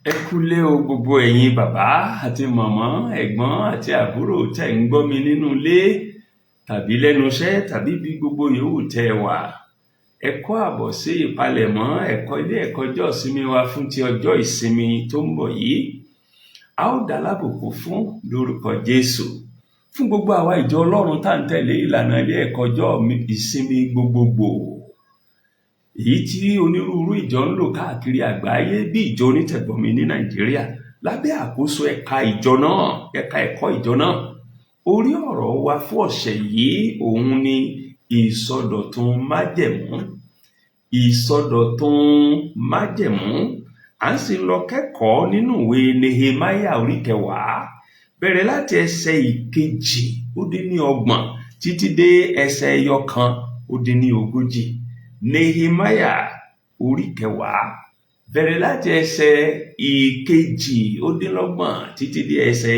Ẹ kúlé o, gbogbo ẹ̀yin bàbá àti màmá, ẹ̀gbọ́n àti àbúrò tẹ́ ń gbọ́ mi nínú ilé tàbí lẹ́nu iṣẹ́ tàbí bí gbogbo yòówù tẹ́ ẹ wà. Ẹ kú àbọ̀ sí ìpalẹ̀mọ́ ẹ̀kọ́ ilé ẹ̀kọ́ ọjọ́ ìsinmi wa fún ti ọjọ́ ìsinmi tó ń bọ̀ yìí. A ó dá lábùkún fún lórúkọ Jésù. Fún gbogbo àwa ìjọ Ọlọ́run tá ń tẹ̀lé ìlànà ilé ẹ̀kọ́ ọjọ́ ìsinmi gbogbogbò, èyí tí onírúurú ìjọ ń lò káàkiri àgbáyé bí ìjọ onítẹ̀bọmi ní Nàìjíríà lábẹ́ àkóso ẹ̀ka ìjọ náà, ẹ̀ka ẹ̀kọ́ ìjọ náà. Orí ọ̀rọ̀ wa fún ọ̀sẹ̀ yìí òun ni ìsọdọ̀tun májẹ̀mú. Ìsọdọ̀tun májẹ̀mú. À ń sì lọ kẹ́kọ̀ọ́ nínú ìwé Nehemiah orí kẹwàá, bẹ̀rẹ̀ láti ẹsẹ̀ 38 títí dé ẹsẹ̀ 41. Nehemiah orí kẹwàá, bẹ̀rẹ̀ láti ẹsẹ̀ 38 títí dé ẹsẹ̀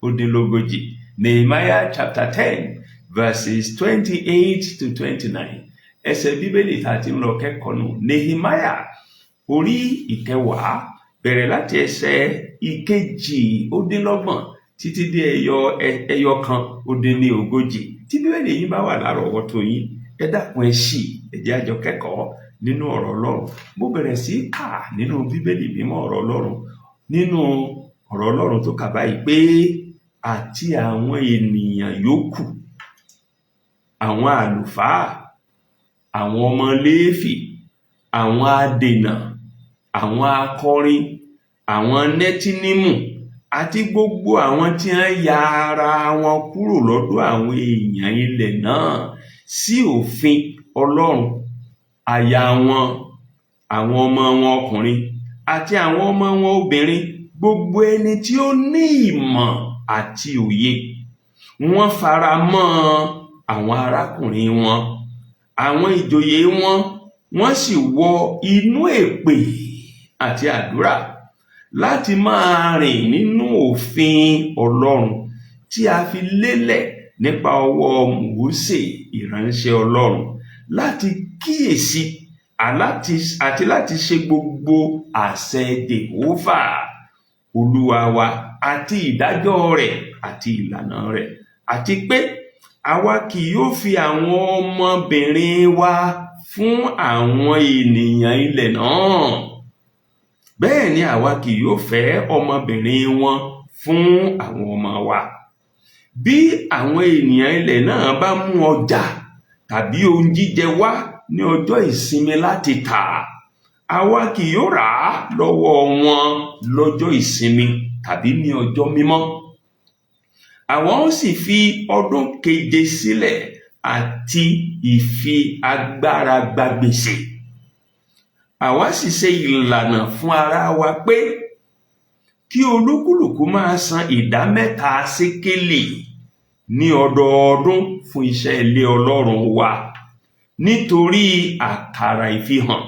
41. Nehemiah chapter 10 verses 28 to 29. Ẹsẹ̀ Bíbélì tá a ti ń lọ kẹ́kọ̀ọ́ nù. Nehemiah orí ìkẹwàá, bẹ̀rẹ̀ láti ẹsẹ̀ 38 títí dé 41. Tí Bíbélì yín bá wà lárọ̀ọ́wọ́tó yín, ẹ dákun, ẹ ṣí, ẹ jẹ́ a jọ kẹ́kọ̀ọ́ nínú ọ̀rọ̀ Ọlọ́run. Mo bẹ̀rẹ̀ sí í kà nínú Bíbélì mímọ́, ọ̀rọ̀ Ọlọ́run, nínú ọ̀rọ̀ Ọlọ́run tó kà báyìí pé, àti àwọn ènìyàn yòókù, àwọn àlùfáà, àwọn ọmọ Léfì, àwọn adènà, àwọn akọrin, àwọn Nẹ́tínímù àti gbogbo àwọn tí wọ́n ya ara wọn kúrò lọ́dọ̀ àwọn èèyàn ilẹ̀ náà sí òfin Ọlọ́run, aya wọn, àwọn ọmọ wọn ọkùnrin àti àwọn ọmọ wọn obìnrin, gbogbo ẹni tí ó ní ìmọ̀ àti òye, wọ́n fara mọ́ àwọn arákùnrin wọn, àwọn ìjòyè wọn, wọ́n sì wọ inú èpè àti àdúrà láti máa rìn nínú òfin Ọlọ́run tí a fi lélẹ̀ nípa ọwọ́ Mósè ìránṣẹ́ Ọlọ́run, láti kíyèsí àti láti ṣe gbogbo àṣẹ Jèhófà Olúwa wa àti ìdájọ́ rẹ̀ àti ìlànà rẹ̀, àti pé àwa kì yóò fi àwọn ọmọbìnrin wa fún àwọn ènìyàn ilẹ̀ náà, bẹ́ẹ̀ ni àwa kì yóò fẹ́ ọmọbìnrin wọn fún àwọn ọmọ wa. Bí àwọn ènìyàn ilẹ̀ náà bá mú ọjà tàbí ohun jíjẹ wá ní ọjọ́ ìsinmi láti tà, àwa kì yóò rà á lọ́wọ́ wọn lọ́jọ́ ìsinmi tàbí ní ọjọ́ mímọ́. Àwa ó sì fi ọdún keje sílẹ̀ àti ìfi agbára gba gbèsè. Àwa sì ṣe ìlànà fún ara wa pé kí olúkúlùkù máa san ìdá mẹ́ta sékélì ní ọdọọdún fún iṣẹ́ ilé Ọlọ́run wa, nítorí àkàrà ìfihàn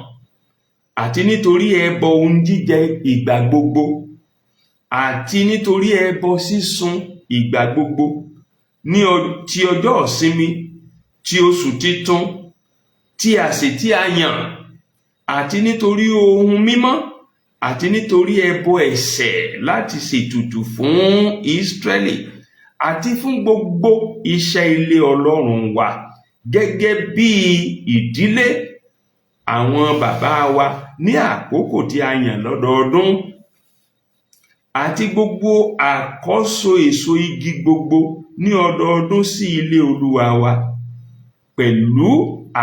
àti nítorí ẹbọ ohun jíjẹ ìgbà gbogbo àti nítorí ẹbọ sísun ìgbà gbogbo ní ti ọjọ́ ìsinmi, ti oṣù titun, ti àsè tí a yàn, àti nítorí ohun mímọ́, àti nítorí ẹbọ ẹ̀ṣẹ̀ láti ṣètùtù fún Ísírẹ́lì, àti fún gbogbo iṣẹ́ ilé Ọlọ́run wa gẹ́gẹ́ bí ìdílé àwọn bàbá wa ní àkókò tí a yàn lọ́dọọdún, àti gbogbo àkọ́so èso igi gbogbo ní ọdọọdún sí ilé Olúwa wa, pẹ̀lú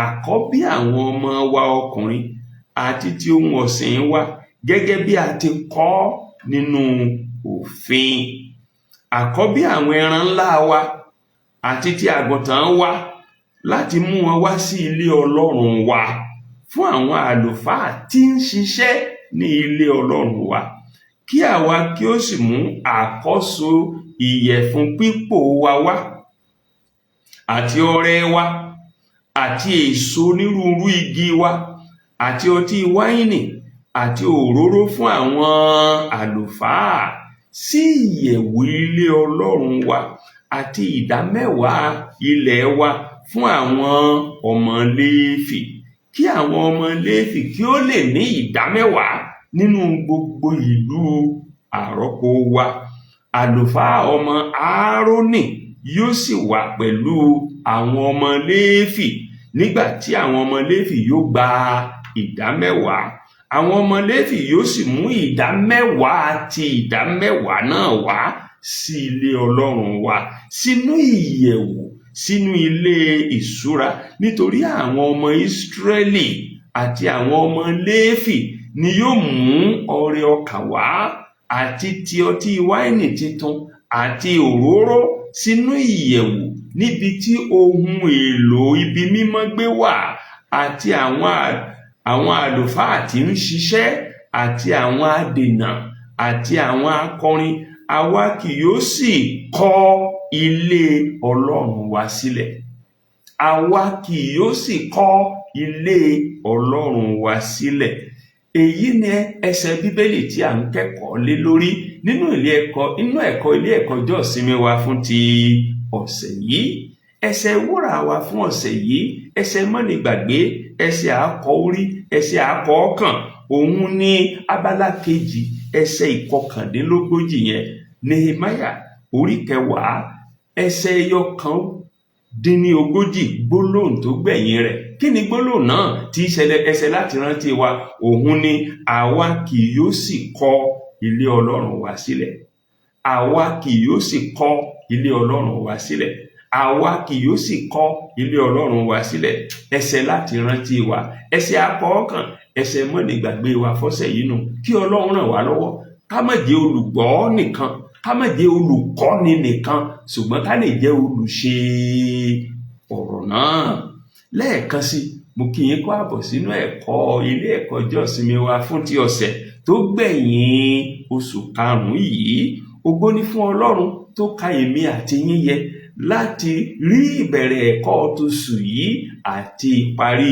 àkọ́bí àwọn ọmọ wa ọkùnrin àti ti ohun ọ̀sìn wa, gẹ́gẹ́ bí a ti kọ nínú òfin, àkọ́bí àwọn ẹran ńlá wa àti ti àgùntàn wa, láti mú wọn wá sí ilé Ọlọ́run wa fún àwọn àlùfáà tí ń ṣiṣẹ́ ní ilé Ọlọ́run wa, kí àwa kí ó sì mú àkọ́so ìyẹ̀fun pípò wa wá àti ọrẹ wa àti èso onírúurú igi wa àti ọtí wáìnì àti òróró fún àwọn àlùfáà sí ìyẹ̀wù ilé Ọlọ́run wa, àti ìdámẹ́wàá ilẹ̀ wa fún àwọn ọmọ Léfì, kí àwọn ọmọ Léfì kí ó lè ní ìdámẹ́wàá. nínú gbogbo ìlú àrọ́pò wa. Àlùfáà ọmọ Áárónì yóò sì wà pẹ̀lú àwọn ọmọ Léfì nígbà tí àwọn ọmọ Léfì yóò gba ìdá mẹ́wàá. Àwọn ọmọ Léfì yóò sì mú ìdá mẹ́wàá ti ìdá mẹ́wàá náà wá sí ilé Ọlọ́run wa, sínú ìyẹ̀wù, sínú ilé ìṣúra, nítorí àwọn ọmọ Ísírẹ́lì àti àwọn ọmọ Léfì ni yóò mú ọrẹ ọkà wá àti ti ọtí wáìnì titun àti òróró sínú ìyẹ̀wù níbi tí ohun èlò ibi mímọ́ gbé wà, àti àwọn àlùfáà tí ń ṣiṣẹ́ àti àwọn adènà àti àwọn akọrin. Àwa kì yóò sì kọ́ ilé Ọlọ́run wa sílẹ̀. Àwa kì yóò sì kọ́ ilé Ọlọ́run wa sílẹ̀. Èyí ni ẹsẹ̀ Bíbélì tí à ń kẹ́kọ̀ọ́ lé lórí nínú ilé ẹ̀kọ́, inú ẹ̀kọ́ ilé ẹ̀kọ́ ọjọ́ ìsinmi wa fún ti ọ̀sẹ̀ yìí. Ẹsẹ̀ wúrà wa fún ọ̀sẹ̀ yìí, ẹsẹ̀ mọ́nigbàgbé, ẹsẹ̀ àkọ́ orí, ẹsẹ̀ àkọ́ ọkàn, òun ní abala kejì ẹsẹ̀ 39 yẹn. Nehemiah orí 10 ẹsẹ̀ 39, gbólóhùn tó gbẹ̀yìn rẹ̀. Kí ni gbólóhùn náà tí í ṣẹlẹ̀ ẹsẹ̀ láti rántí wa? Òun ni àwa kì yóò sì kọ́ ilé Ọlọ́run wa sílẹ̀. Àwa kì yóò sì kọ́ ilé Ọlọ́run wa sílẹ̀. Àwa kì yóò sì kọ́ ilé Ọlọ́run wa sílẹ̀. Ẹsẹ̀ láti rántí wa, ẹsẹ̀ akọ́ọ̀kàn, ẹsẹ̀ mọ́nìgbàgbé wa fọ́sẹ̀ yìí nù. Kí Ọlọ́run ràn wá lọ́wọ́, ká má jẹ́ olùgbọ́ nìkan, ká má jẹ́ olùkọ́ni nìkan, ṣùgbọ́n ká lè jẹ́ olùṣe ọ̀rọ̀ náà. Lẹ́ẹ̀kan sí, mo kí yín kó àbọ̀ sínú ẹ̀kọ́ ilé ẹ̀kọ́ ọjọ́ ìsinmi wa fún ti ọ̀sẹ̀ tó gbẹ̀yìn oṣù karùn-ún yìí. Ògo ni fún Ọlọ́run tó ka èmi àti yín yẹ láti rí ìbẹ̀rẹ̀ ẹ̀kọ́ tóṣù yìí àti ìparí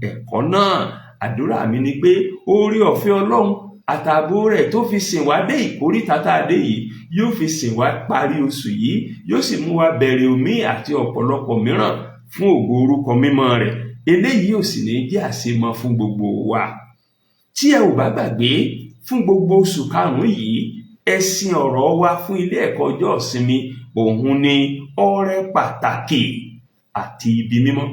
ẹ̀kọ́ náà. Àdúrà mi ni pé oore ọ̀fẹ́ Ọlọ́run àtààbò rẹ̀ tó fi sìn wá dé ìkóríta tá a dé yìí yóò fi sìn wá parí oṣù yìí, yóò sì mú wa bẹ̀rẹ̀ òmíì àti ọ̀pọ̀lọpọ̀ mìíràn fún ògo orúkọ mímọ́ rẹ̀. Eléyìí ò sì ní jẹ́ àṣemọ fún gbogbo wa. Tí ẹ ò bá gbàgbé, fún gbogbo oṣù karùn-ún yìí, ẹ̀sìn ọ̀rọ̀ wa fún ilé ẹ̀kọ́ ọjọ́ ìsinmi òun ni ọrẹ pàtàkì àti ibi mímọ́.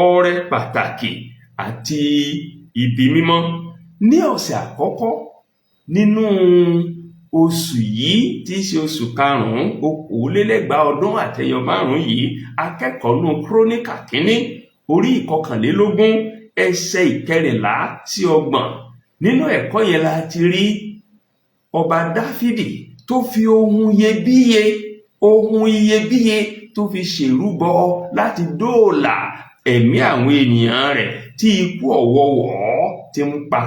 Ọrẹ pàtàkì àti ibi mímọ́. Ní ọ̀sẹ̀ àkọ́kọ́ nínú oṣù yìí, tí í ṣe oṣù karùn-ún 2025 yìí, akẹ́kọ̀ọ́ nù Kíróníkà kínní orí 21 ẹsẹ̀ 14 sí 30. Nínú ẹ̀kọ́ yẹn la ti rí ọba Dáfídì tó fi ohun iyebíye tó fi ṣèrúbọ láti dóòlà ẹ̀mí àwọn ènìyàn rẹ̀ tí ikú ọ̀wọ̀ọ̀wọ́ ti ń pa.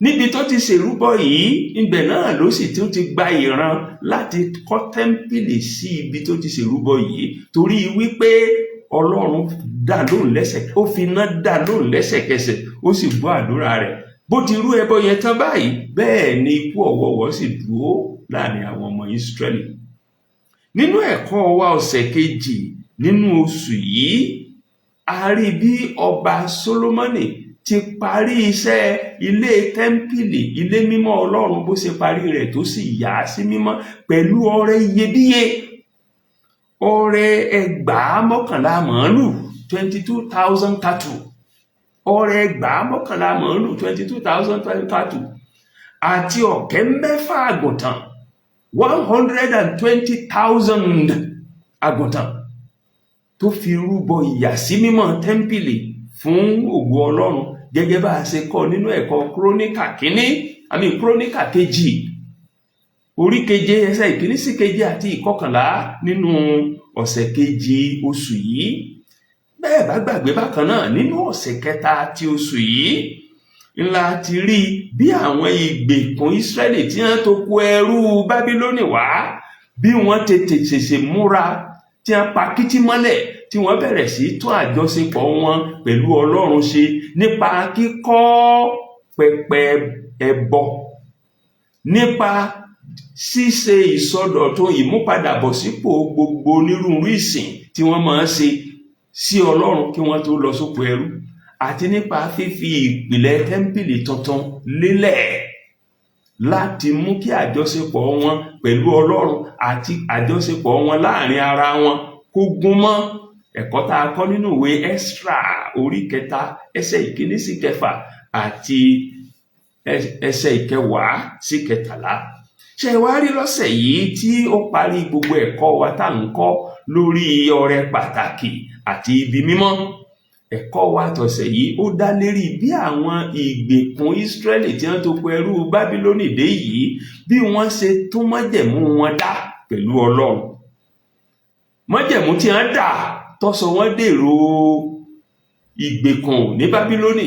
Níbi tó ti ṣèrúbọ yìí, ibẹ̀ náà ló sì tún ti gba ìran láti kọ́ tẹ́ḿpìlì sí ibi tó ti ṣèrúbọ yìí, torí wípé Ọlọ́run dá lóhùn lẹ́sẹ̀, ó fi iná dá lóhùn lẹ́sẹ̀kẹsẹ̀, ó sì gbọ́ àdúrà rẹ̀. Bó ti rú ẹbọ yẹn tán báyìí, bẹ́ẹ̀ ni ikú ọ̀wọ̀ọ̀wọ́ sì dúró láàrin àwọn ọmọ Ísírẹ́lì. Nínú ẹ̀kọ́ wa ọ̀sẹ̀ kejì nínú oṣù yìí, a rí bí ọba Sólómọ́nì ti parí iṣẹ́ ilé tẹ́ḿpìlì, ilé mímọ́ Ọlọ́run, bó ṣe parí rẹ̀ tó sì yà á sí mímọ́ pẹ̀lú ọrẹ iyebíye, ọrẹ 11,000 màálù, 22,000 cattle, ọrẹ 11,000 màálù, 22,000 cattle, àti 6,000 àgùntàn, 120,000 àgùntàn, tó fi rúbọ ìyàsímímọ́ tẹ́ḿpìlì fún ògo Ọlọ́run, gẹ́gẹ́ bá a ṣe kọ́ nínú ẹ̀kọ́ Kíróníkà kínní àmì Kíróníkà kejì orí 7 ẹsẹ̀ 1 sí 7 àti 11 nínú ọ̀sẹ̀ kejì oṣù yìí. Bẹ́ẹ̀ bá gbàgbé bákan náà, nínú ọ̀sẹ̀ kẹta ti oṣù yìí ńlá ti rí bí àwọn ìgbèkùn Ísírẹ́lì tí wọ́n tó kó ẹrú Bábílónì wá, bí wọ́n tètè ṣèṣe múra, tí wọ́n pa kítí mọ́lẹ̀, tí wọ́n bẹ̀rẹ̀ sí tún àjọṣepọ̀ wọn pẹ̀lú Ọlọ́run ṣe nípa kíkọ́ pẹpẹ ẹbọ, nípa ṣíṣe ìsọdọ̀tun, ìmúpadàbọ̀sípò gbogbo onírúurú ìsìn tí wọ́n máa ń ṣe sí Ọlọ́run kí wọ́n tó lọ sóko ẹrú, àti nípa fífi ìpìlẹ̀ tẹ́ḿpìlì tuntun lélẹ̀ láti mú kí àjọṣepọ̀ wọn pẹ̀lú Ọlọ́run àti àjọṣepọ̀ wọn láàrin ara wọn kó gún mọ́. Ẹ̀kọ́ tá a kọ́ nínú ìwé Ẹ́sírà orí 3 ẹsẹ̀ 1 sí 6 àti ẹsẹ̀ 10 sí 13. Ṣé ẹ wá rí lọ́sẹ̀ yìí tí ó parí gbogbo ẹ̀kọ́ wa tá à ń kọ́ lórí ọrẹ pàtàkì àti ibi mímọ́? Ẹ̀kọ́ wa tọ̀sẹ̀ yìí ó dá lérí bí àwọn ìgbèkùn Ísírẹ́lì tí wọ́n tó kó ẹrú Bábílónì dé yìí, bí wọ́n ṣe tún májẹ̀mú wọn dá pẹ̀lú Ọlọ́run. Májẹ̀mú tí wọ́n dà tó sọ wọ́n dèrò ìgbèkùn ní Bábílónì,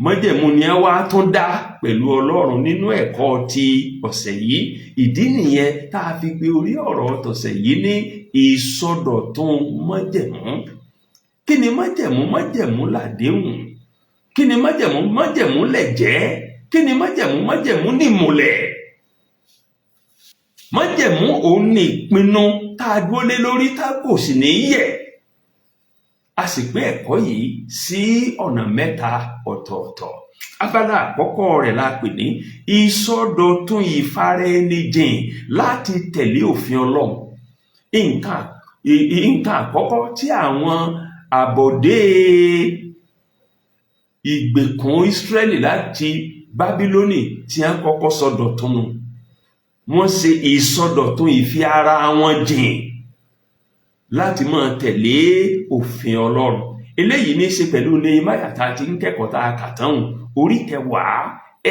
májẹ̀mú ni wọ́n wá tún dá pẹ̀lú Ọlọ́run nínú ẹ̀kọ́ ti ọ̀sẹ̀ yìí. Ìdí nìyẹn tá a fi pe orí ọ̀rọ̀ tọ̀sẹ̀ yìí ní ìsọdọ̀tun májẹ̀mú. Kí ni májẹ̀mú? Májẹ̀mú làdéhùn. Kí ni májẹ̀mú? Májẹ̀mú lẹ̀jẹ́. Kí ni májẹ̀mú? Májẹ̀mú nìmùlẹ̀. Májẹ̀mú òun ní ìpinnu tá a dúró lé lórí tá kò sì ní yẹ̀. A sì pín ẹ̀kọ́ yìí sí ọ̀nà mẹ́ta ọ̀tọ̀ọ̀tọ̀. Abala àkọ́kọ́ rẹ̀ la pè ní ìsọdọ̀tun ìfaraẹnijìn láti tẹ̀lé òfin Ọlọ́run. Nǹkan àkọ́kọ́ tí àwọn àbọ̀dé ìgbèkùn Ísírẹ́lì láti Bábílónì tí wọ́n kọ́kọ́ sọdọ̀tun nù. Wọ́n ṣe ìsọdọ̀tun ìfi ara wọn jìn láti máa tẹ̀lé òfin Ọlọ́run. Eléyìí ní í ṣe pẹ̀lú Nehemiah tá a ti ń kẹ́kọ̀ọ́ tá a kà tán, orí 10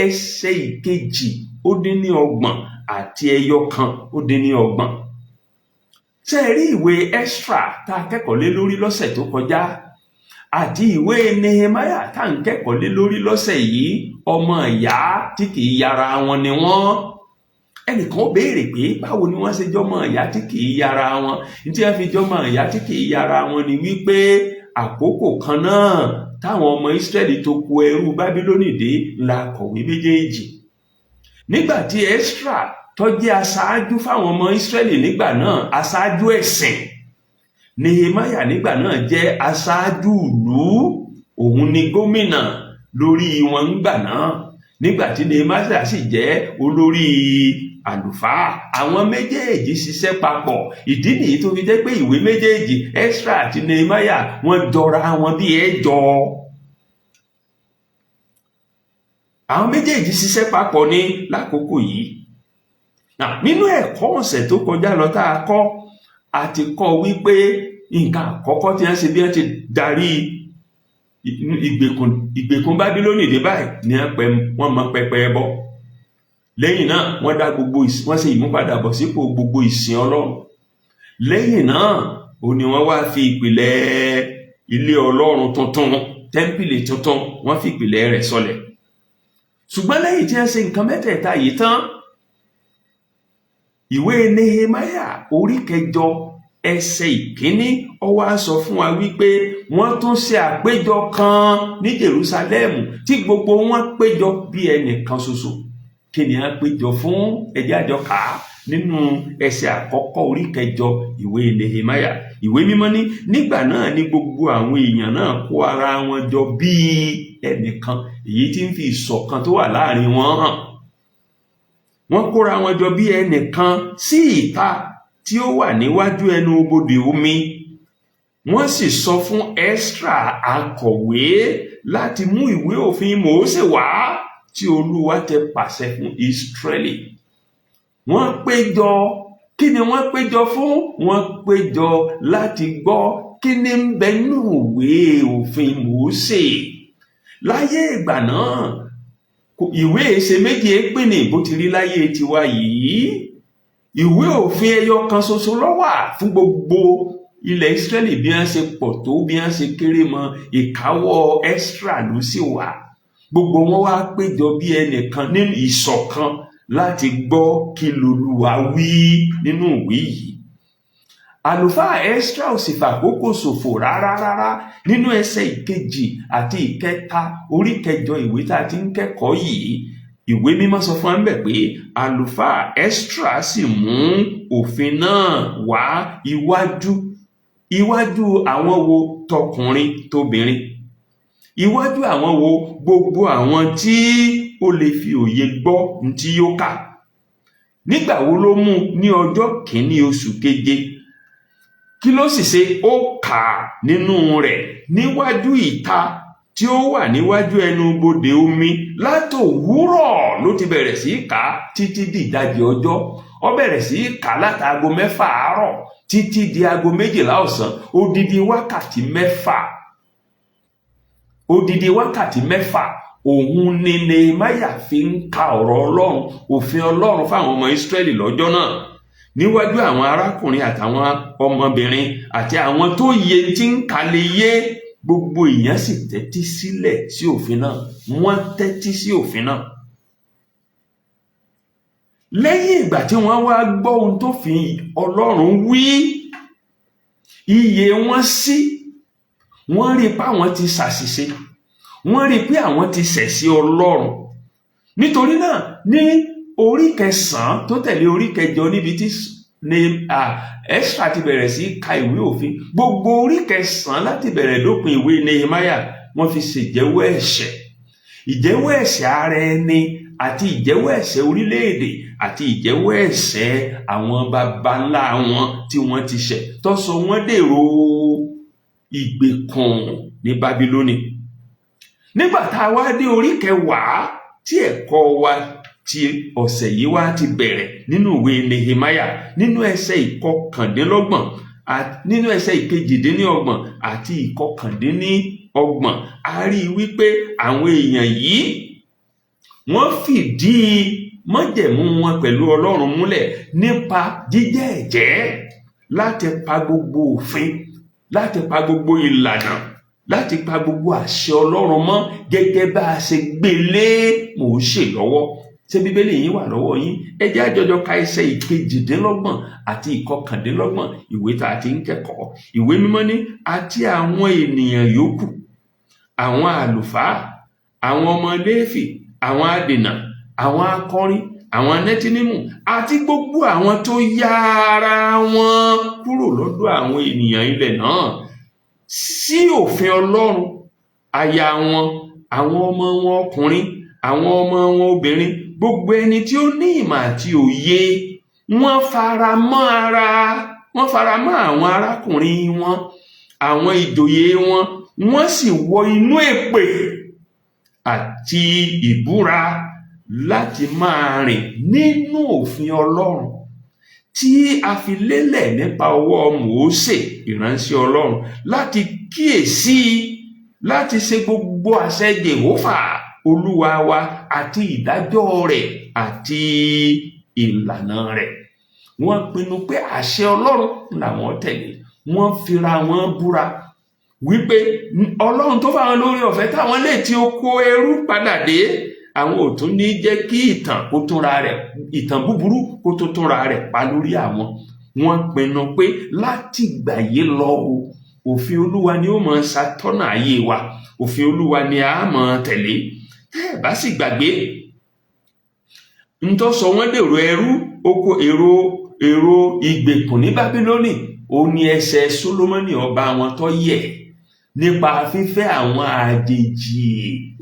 ẹsẹ̀ 32. Ṣé ẹ rí ìwé Ẹ́sírà tá a kẹ́kọ̀ọ́ lé lórí lọ́sẹ̀ tó kọjá àti ìwé Nehemiah tá à ń kẹ́kọ̀ọ́ lé lórí lọ́sẹ̀ yìí, ọmọ ìyá tí kì í yára wọn ni wọ́n. Ẹnìkan ó béèrè pé báwo ni wọ́n ṣe jọmọ ìyá tí kì í yára wọn? Ní tí wọ́n fi jọmọ ìyá tí kì í yára wọn ni wípé àkókò kan náà táwọn ọmọ Ísírẹ́lì tó kó ẹrú Bábílónì dé la kọ̀wé méjèèjì. Nígbà tí Ẹ́sírà tó jẹ́ aṣáájú fáwọn ọmọ Ísírẹ́lì nígbà náà, aṣáájú ẹ̀sìn, Nehemiah nígbà náà jẹ́ aṣáájú ìlú, òun ni gómìnà lórí wọn ńgbà náà. Nígbà tí Nehemiah sì jẹ́ olórí àlùfáà, àwọn méjèèjì ṣiṣẹ́ papọ̀. Ìdí nìyí tó fi jẹ́ pé ìwé méjèèjì, Ẹ́sírà àti Nehemiah, wọ́n jọra wọn bí ẹjọ́. Àwọn méjèèjì ṣiṣẹ́ papọ̀ ní lákòókò yìí. Nínú ẹ̀kọ́ ọ̀sẹ̀ tó kọjá lọ tá a kọ́, a ti kọ́ wípé nǹkan àkọ́kọ́ tí wọ́n ṣe bí wọ́n ti darí ìgbèkùn Bábílónì dé báyìí ni wọ́n mọ pẹpẹ ẹbọ. Lẹ́yìn náà wọ́n dá gbogbo wọ́n ṣe ìmúpadàbọ̀ sípò gbogbo ìsìn Ọlọ́run. Lẹ́yìn náà ó ní wọ́n wá fi ìpìlẹ̀ ilé Ọlọ́run tuntun, tẹ́ḿpìlì tuntun, wọ́n fi ìpìlẹ̀ rẹ̀ sọlẹ̀. Ṣùgbọ́n lẹ́yìn tí wọ́n ṣe nǹkan mẹ́tẹ̀ẹ̀ta yìí tán, ìwé Nehemiah orí 8 ẹsẹ̀ 1 ó wá sọ fún wa wípé wọ́n tún ṣe àpéjọ kan ní Jerusalem tí gbogbo wọn péjọ bí ẹnìkan ṣoṣo. Kí ni a péjọ fún? Ẹjẹ́ àjọ kà á nínú ẹsẹ̀ 1 orí 8 ìwé Nehemiah. Ìwé mímọ́ ní nígbà náà ni gbogbo àwọn èèyàn náà kó ara wọn jọ bí ẹnìkan, èyí tí ń fi ìṣọ̀kan tó wà láàrin wọn hàn. Wọ́n kóra wọn jọ bí ẹnìkan sí ìta tí ó wà níwájú ẹnu bodè omi. Wọ́n sì sọ fún Ẹ́sírà akọ̀wé láti mú ìwé òfin Mósè wá tí Olúwa ti pàṣẹ fún Ísírẹ́lì. Wọ́n péjọ. Kí ni wọ́n péjọ fún? Wọ́n péjọ láti gbọ́ kí ni ń bẹ nínú ìwé òfin Mósè. Láyé ìgbà náà, ìwé ṣe méjì pín ní bó ti rí láyé tiwa yìí. Ìwé òfin ẹyọ kan ṣoṣo ló wà fún gbogbo ilẹ̀ Ísírẹ́lì, bí wọ́n ṣe pọ̀ tó, bí wọ́n ṣe kéré mọ́, ìkáwọ́ Ẹ́sírà ló sì wà. Gbogbo wọn wá péjọ bí ẹnìkan nínú ìṣọ̀kan láti gbọ́ kí lolúwa wí nínú ìwé yìí. Àlùfáà Ẹ́sírà ò sì fàkókò ṣòfò rárá rárá. Nínú ẹsẹ̀ 2 àti 3 orí 8 ìwé tá a ti ń kẹ́kọ̀ọ́ yìí, ìwé mímọ́ sọ fún wa ńbẹ̀ pé àlùfáà Ẹ́sírà sì mú òfin náà wá iwájú àwọn wo? Tọkùnrin tóbìnrin. Iwájú àwọn wo? Gbogbo àwọn tí ó lè fi òye gbọ́ ní tí yóò kà. Nígbà wo ló mú? Ní ọjọ́ kìíní oṣù keje. Kí ló sì ṣe? Ó kà nínú rẹ̀ níwájú ìta tí ó wà níwájú ẹnu bodè omi. Látòwúrọ̀ ló ti bẹ̀rẹ̀ sí í kà á títí di ìdajì ọjọ́. Ó bẹ̀rẹ̀ sí í kà á látaago 6 àárọ̀ títí di aago 12 ọ̀sán, odidi wákàtí 6. Odidi wákàtí 6 òun ni Nehemiah fi ń ka ọ̀rọ̀ Ọlọ́run, òfin Ọlọ́run fáwọn ọmọ Ísírẹ́lì lọ́jọ́ náà, níwájú àwọn arákùnrin àtàwọn ọmọbìnrin àti àwọn tó yẹ tí ń kà lè yé. Gbogbo èèyàn sì tẹ́tí sílẹ̀ sí òfin náà. Wọ́n tẹ́tí sí òfin náà. Lẹ́yìn ìgbà tí wọ́n wá gbọ́ ohun tó fi Ọlọ́run wí, iye wọn sí, wọ́n rí i pé àwọn ti ṣàṣìṣe, wọ́n rí i pé àwọn ti ṣẹ̀ sí Ọlọ́run. Nítorí náà, ní orí kẹsàn-án tó tẹ̀lé orí kẹjọ, níbi tí ní Ẹ́sírà ti bẹ̀rẹ̀ sí ka ìwé òfin, gbogbo orí kẹsàn-án láti bẹ̀rẹ̀ dópin ìwé Nehemiah, wọ́n fi ṣèjẹ́wọ́ ẹ̀ṣẹ̀, ìjẹ́wọ́ ẹ̀ṣẹ̀ ara ẹni àti ìjẹ́wọ́ ẹ̀ṣẹ̀ orílẹ̀-èdè àti ìjẹ́wọ́ ẹ̀ṣẹ̀ àwọn baba ńlá wọn tí wọ́n ti ṣẹ̀ tó sọ wọ́n dèrò ìgbèkùn ní Bábílónì. Nígbà tá a wá dé orí kẹwàá tí ẹ̀kọ́ wa ti ọ̀sẹ̀ yìí wá ti bẹ̀rẹ̀ nínú ìwé Nehemiah, nínú ẹsẹ̀ 29, nínú ẹsẹ̀ 28 àti 29, a rí i wípé àwọn èèyàn yìí, wọ́n fìdí májẹ̀mú wọn pẹ̀lú Ọlọ́run múlẹ̀ nípa jíjẹ́ ẹ̀jẹ́ láti pa gbogbo òfin, láti pa gbogbo ìlànà, láti pa gbogbo àṣẹ Ọlọ́run mọ́ gẹ́gẹ́ bá a ṣe gbé lé Mósè lọ́wọ́. Ṣé Bíbélì yín wà lọ́wọ́ yín? Ẹ jẹ́ á jọjọ ka ẹsẹ̀ 28 àti 29, ìwé tá a ti ń kẹ́kọ̀ọ́. Ìwé Mímọ́ ní, àti àwọn ènìyàn yòókù, àwọn àlùfáà, àwọn ọmọ Léfì, àwọn adènà, àwọn akọrin, àwọn Nẹtínímù àti gbogbo àwọn tó yá ara wọn kúrò lọ́dọ̀ àwọn ènìyàn ilẹ̀ náà sí òfin Ọlọ́run, aya wọn, àwọn ọmọ wọn ọkùnrin, àwọn ọmọ wọn obìnrin, gbogbo ẹni tí ó ní ìmọ̀ àti òye, wọ́n fara mọ́ ara wọ́n fara mọ́ àwọn arákùnrin wọn, àwọn ìjòyè wọn, wọ́n sì wọ inú èpè àti ìbúra láti máa rìn nínú òfin Ọlọ́run tí a fi lélẹ̀ nípa ọwọ́ Mósè ìránṣẹ́ Ọlọ́run, láti kíyèsí láti ṣe gbogbo àṣẹ Jèhófà Olúwa wa àti ìdájọ́ rẹ̀ àti ìlànà rẹ̀. Wọ́n pinnu pé àṣẹ Ọlọ́run làwọn tẹ̀lé. Wọ́n fira wọn búra wípé Ọlọ́run tó fáwọn lórí ọ̀fẹ́ táwọn lè ti oko ẹrú padà dé, àwọn ò tún ní jẹ́ kí ìtàn kó túnra rẹ̀, ìtàn búburú kó tó túnra rẹ̀ pa lórí àwọn. Wọ́n pinnu pé láti ìgbà yìí lọ o, òfin Olúwa ni ó máa ṣàtọ́nà ayé wa, òfin Olúwa ni a máa tẹ̀lé. Tẹ́ ẹ̀ bá sì gbàgbé ntọ́ sọ wọ́n dèrò ẹrú, oko èrò ìgbèkùn ní Bábílónì, ó ní ẹsẹ̀ Sólómọ́nì ọba wọn tó yẹ̀ nípa fífẹ́ àwọn àjèjì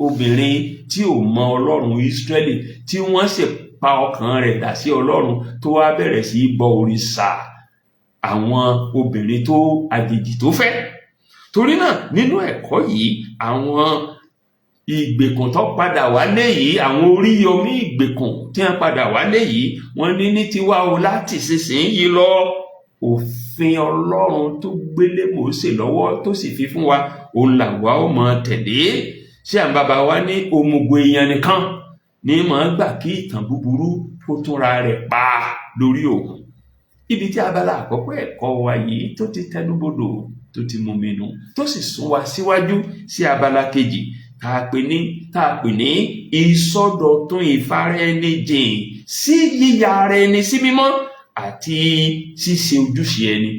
obìnrin tí ò mọ Ọlọ́run Ísírẹ́lì, tí wọ́n sì pa ọkàn rẹ̀ dà sí Ọlọ́run, tó wá bẹ̀rẹ̀ sí í bọ òrìṣà àwọn obìnrin tó àjèjì tó fẹ́. Torí náà, nínú ẹ̀kọ́ yìí, àwọn ìgbèkùn tó padà wálé yìí, àwọn oríyọmí ìgbèkùn tí wọ́n padà wálé yìí, wọ́n ní ní tiwa o, láti sísìnyí lọ, òfin Ọlọ́run tó gbélé Mósè lọ́wọ́ tó sì fi fún wa, òun làwa ó máa tẹ̀lé. Ṣé àwọn bàbá wa ní òmùgọ̀ èèyàn nìkan ní máa gbà kí ìtàn búburú kó túnra rẹ̀ pa lórí òun? Ibi tí abala àkọ́kọ́ ẹ̀kọ́ wa yìí tó ti tẹnubodò, tó ti mú mi nù, tó sì sún wa síwájú sí abala kejì tá a pè ní ìsọdọ̀tun ìfaraẹnijìn sí yíya ara ẹni sí mímọ́ àti ṣíṣe ojúṣe ẹni.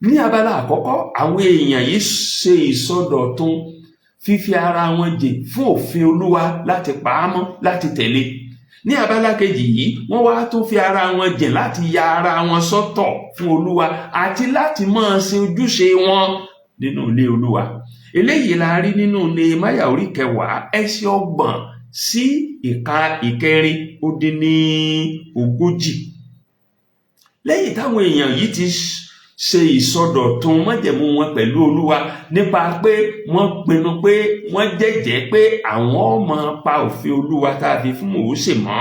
Ní abala àkọ́kọ́, àwọn èèyàn yìí ṣe ìsọdọ̀tun fífi ara wọn jìn fún òfin Olúwa láti pa á mọ́, láti tẹ̀lé. Ní abala kejì yìí, wọ́n wá tún fi ara wọn jìn láti ya ara wọn sọ́tọ̀ fún Olúwa àti láti máa ṣe ojúṣe wọn nínú ilé Olúwa. Eléyìí la rí nínú Nehemiah orí 10 ẹsẹ̀ 30 sí 36. Lẹ́yìn táwọn èèyàn yìí ti ṣe ìsọdọ̀tun májẹ̀mú wọn pẹ̀lú Olúwa nípa pé wọ́n pinnu pé wọ́n jẹ́jẹ́ pé àwọn ó máa pa òfin Olúwa tá a fi fún Mósè mọ́,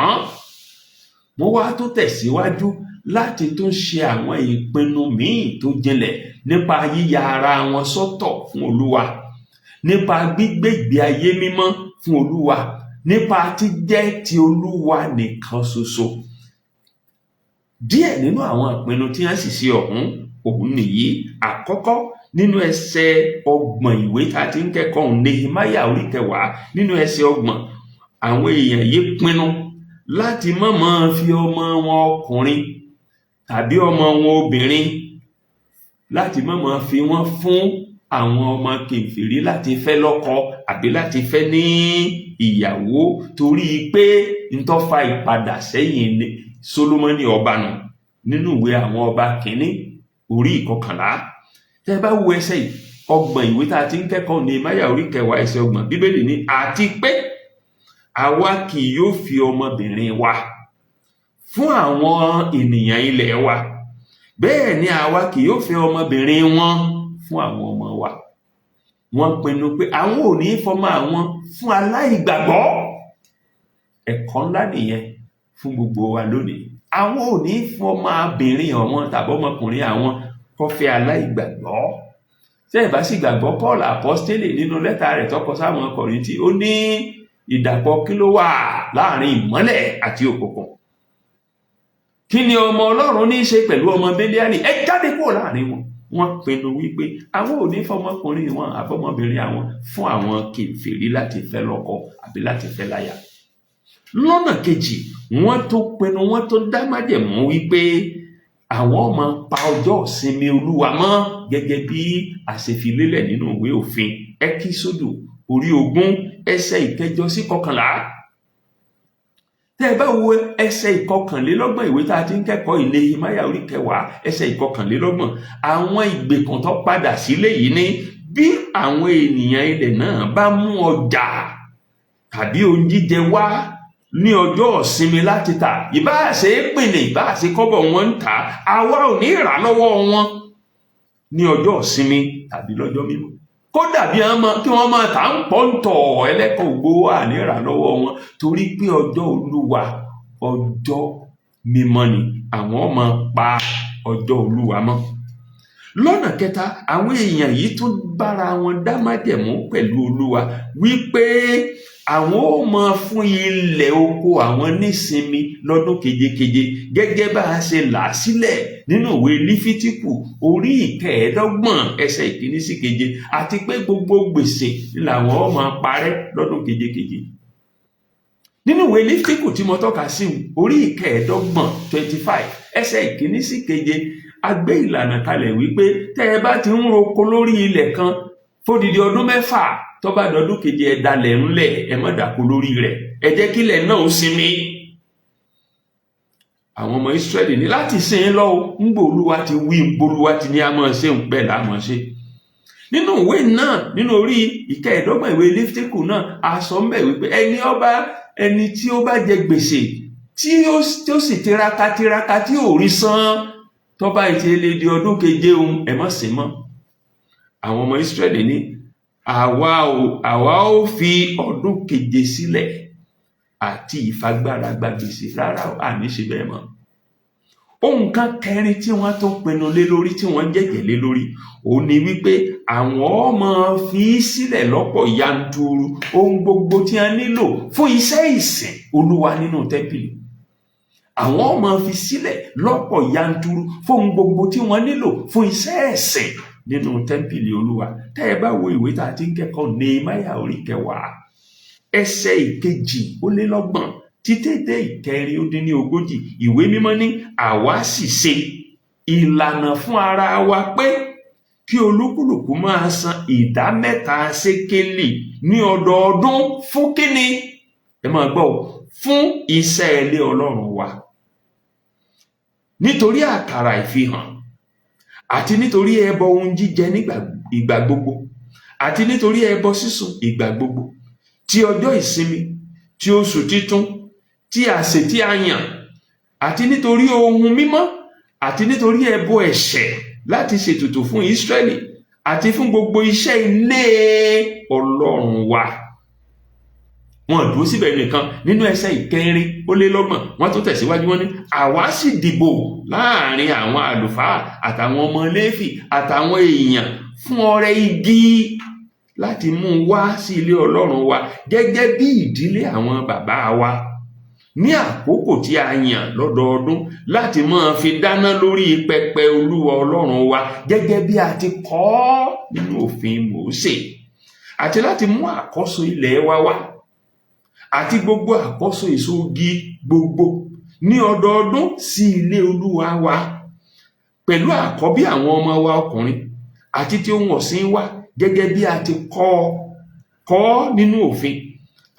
wọ́n wá tó tẹ̀síwájú láti tún ṣe àwọn ìpinnu míì tó jinlẹ̀ nípa yíya ara wọn sọ́tọ̀ fún Olúwa, nípa gbígbé ìgbé ayé mímọ́ fún Olúwa, nípa jíjẹ́ ti Olúwa nìkan ṣoṣo. Díẹ̀ nínú àwọn ìpinnu tí wọ́n sì ṣe ọ̀hún òun nìyí. Àkọ́kọ́, nínú ẹsẹ̀ 30 ìwé tá a ti ń kẹ́kọ̀ọ́ ọ̀hún, Nehemiah orí 10, nínú ẹsẹ̀ 30, àwọn èèyàn yìí pinnu láti má máa fi ọmọ wọn ọkùnrin tàbí ọmọ wọn obìnrin, láti má máa fi wọ́n fún àwọn ọmọ kèfèrí láti fẹ́ lọ́kọ àbí láti fẹ́ ní ìyàwó, torí pé n tó fa ìpadà sẹ́yìn ní Sólómọ́nì ọba nù nínú ìwé àwọn ọba kìíní orí 11. Tẹ́ bá wo ẹsẹ̀ 30 ìwé tá a ti ń kẹ́kọ̀ọ́ Nehemiah orí 10 ẹsẹ̀ 30, Bíbélì ní, àti pé àwa kì yóò fi ọmọbìnrin wa fún àwọn ènìyàn ilẹ̀ wa, bẹ́ẹ̀ ni àwa kì yóò fẹ́ ọmọbìnrin wọn fún àwọn ọmọ wa. Wọ́n pinnu pé àwọn ò ní fọmọ àwọn fún aláìgbàgbọ́. Ẹ̀kọ́ ńlá nìyẹn fún gbogbo wa lónìí. Àwọn ò ní fọmọbìnrin àwọn tàbí ọmọkùnrin àwọn kó fẹ́ aláìgbàgbọ́. Tẹ́ ẹ̀ bá sì gbàgbọ́, Paul apostole nínú lẹ́tà rẹ̀ tó kọ sáwọn Kọ̀ríńtì, ó ní ìdàpọ̀ kí ló wà láàrin ìmọ́lẹ̀ àti òkùnkùn? Kí ni ọmọ Ọlọ́run ní í ṣe pẹ̀lú ọmọ Bélíálì? Ẹ jáde kúrò láàrin wọn. Wọ́n pinnu wípé àwọn ò ní fọmọkùnrin wọn àbọmọbìnrin àwọn fún àwọn kèfèrí láti fẹ́ lọ́kọ àbí láti fẹ́ láya. Lọ́nà kejì, wọ́n tó pinnu, wọ́n tó dá májẹ̀mú wípé àwọn máa pa ọjọ́ ìsinmi Olúwa mọ́ gẹ́gẹ́ bí a ṣe fi lélẹ̀ nínú ìwé òfin Ẹ́kísódù orí 20 ẹsẹ̀ 8 sí 11. Tẹ́ ẹ bá wo ẹsẹ̀ 31 ìwé tá a ti ń kẹ́kọ̀ọ́ yìí, Nehemiah orí 10 ẹsẹ̀ 31, àwọn ìgbèkùn tó padà sílé yìí ní bí àwọn ènìyàn ilẹ̀ náà bá mú ọjà tàbí ohun jíjẹ wá ní ọjọ́ ìsinmi láti tà, ìbáà ṣe pìnì, ìbáà ṣe kọ́bọ̀ wọn ń tà, àwa ò ní rà lọ́wọ́ wọn ní ọjọ́ ìsinmi tàbí lọ́jọ́ mímọ́. Kódà bí kí wọ́n máa tà ń pọ̀ ń tọ̀ ẹlẹ́kọ̀ọ́ ògbó wà ní rà lọ́wọ́ wọn, torí pé ọjọ́ Olúwa ọjọ́ mímọ́ ni, àwọn máa pa ọjọ́ Olúwa mọ́. Lọ́nà kẹta, àwọn èèyàn yìí tún bára wọn dá májẹ̀mú pẹ̀lú Olúwa wípé àwọn ó máa fún ilẹ̀ oko àwọn nísinmi lọ́dún kejekeje gẹ́gẹ́ bá a ṣe là á sílẹ̀ nínú ìwé Lífítíkù orí 25 ẹsẹ̀ 1 sí 7, àti pé gbogbo gbèsè làwọn ó máa parẹ́ lọ́dún kejekeje. Nínú ìwé Lífítíkù tí mo tọ́ka sí orí 25 25 ẹsẹ̀ 1 sí 7, a gbé ìlànà kalẹ̀ wípé tẹ́ ẹ bá ti ń roko lórí ilẹ̀ kan fódìdí ọdún 6, tó bá dọdún keje, ẹ dalẹ̀ ńlẹ̀, ẹ má dàko lórí rẹ̀, ẹ jẹ́ kílẹ̀ náà ó sinmi. Àwọn ọmọ Ísírẹ́lì ní láti sìn lọ ń gbò Olúwa ti wí, Olúwa ti ní a máa ṣe ń bẹ́ẹ̀ là máa ṣe. Nínú ìwé náà, nínú orí 25 ìwé Lífítíkù náà, a sọ ń bẹ̀ wípé ẹni tí ó bá jẹ gbèsè tí ó sì tiraka tiraka tí ò rí san, tó bá ti lè di ọdún keje òun, ẹ má sìn mọ́. Àwọn ọmọ Ísírẹ́lì ní àwa ó fi ọdún keje sílẹ̀ àti ìfagbára gba gbèsè. Rárá, àní ṣe bẹ́ẹ̀ mọ́. Ohun kan kẹrin tí wọ́n tó pinnu lé lórí, tí wọ́n jẹ́jẹ́ lé lórí, òun ni wípé àwọn máa fi sílẹ̀ lọ́pọ̀ yanturu ohun gbogbo tí a nílò fún iṣẹ́ ìsìn Olúwa nínú tẹ́ḿpìlì. Àwọn máa fi sílẹ̀ lọ́pọ̀ yanturu fún ohun gbogbo tí wọ́n nílò fún iṣẹ́ ẹ̀sìn nínú tẹ́ḿpìlì Olúwa. Tẹ́ ẹ bá wo ìwé tá a ti ń kẹ́kọ̀ọ́ Nehemiah orí 10 ẹsẹ̀ 32 títí dé 36, ìwé mímọ́ ní àwa sì ṣe ìlànà fún ara wa pé kí olúkúlùkù máa san 3% sékélì ní ọdọọdún fún kíni? Ẹ máa gbọ́ o, fún iṣẹ́ ilé Ọlọ́run wa, nítorí àkàrà ìfihàn àti nítorí ẹbọ ohun jíjẹ nígbà ìgbà gbogbo Àti nítorí ẹbọ sísun ìgbà gbogbo, ti ọjọ́ ìsinmi, ti oṣù titun, ti àsè tí a yàn, àti nítorí ohun mímọ́, àti nítorí ẹbọ ẹ̀ṣẹ̀ láti ṣètùtù fún Ísírẹ́lì, àti fún gbogbo iṣẹ́ ilé Ọlọ́run wa. Wọn dúró síbẹ̀ nìkan. Nínú ẹsẹ̀ 34, wọ́n tún tẹ̀síwájú. Wọn ní àwa sì dìbò láàrin àwọn àlùfáà àtàwọn ọmọ Léfì àtàwọn èèyàn fún ọrẹ igi láti mú un wá sí ilé Ọlọ́run wa gẹ́gẹ́ bí ìdílé àwọn bàbá wa ní àkókò tí a yàn lọ́dọọdún, láti máa fi dáná lórí pẹpẹ Olúwa Ọlọ́run wa gẹ́gẹ́ bí a ti kọ ọ́ nínú òfin Mósè, àti láti mú àkọ́so ilẹ̀ wa wá àti gbogbo àkọ́so èso igi gbogbo ní ọdọọdún sí ilé Olúwa wa, pẹ̀lú àkọ́bí àwọn ọmọ wa ọkùnrin àti ti ohun ọ̀sìn wa gẹ́gẹ́ bí a ti kọ ọ́ nínú òfin,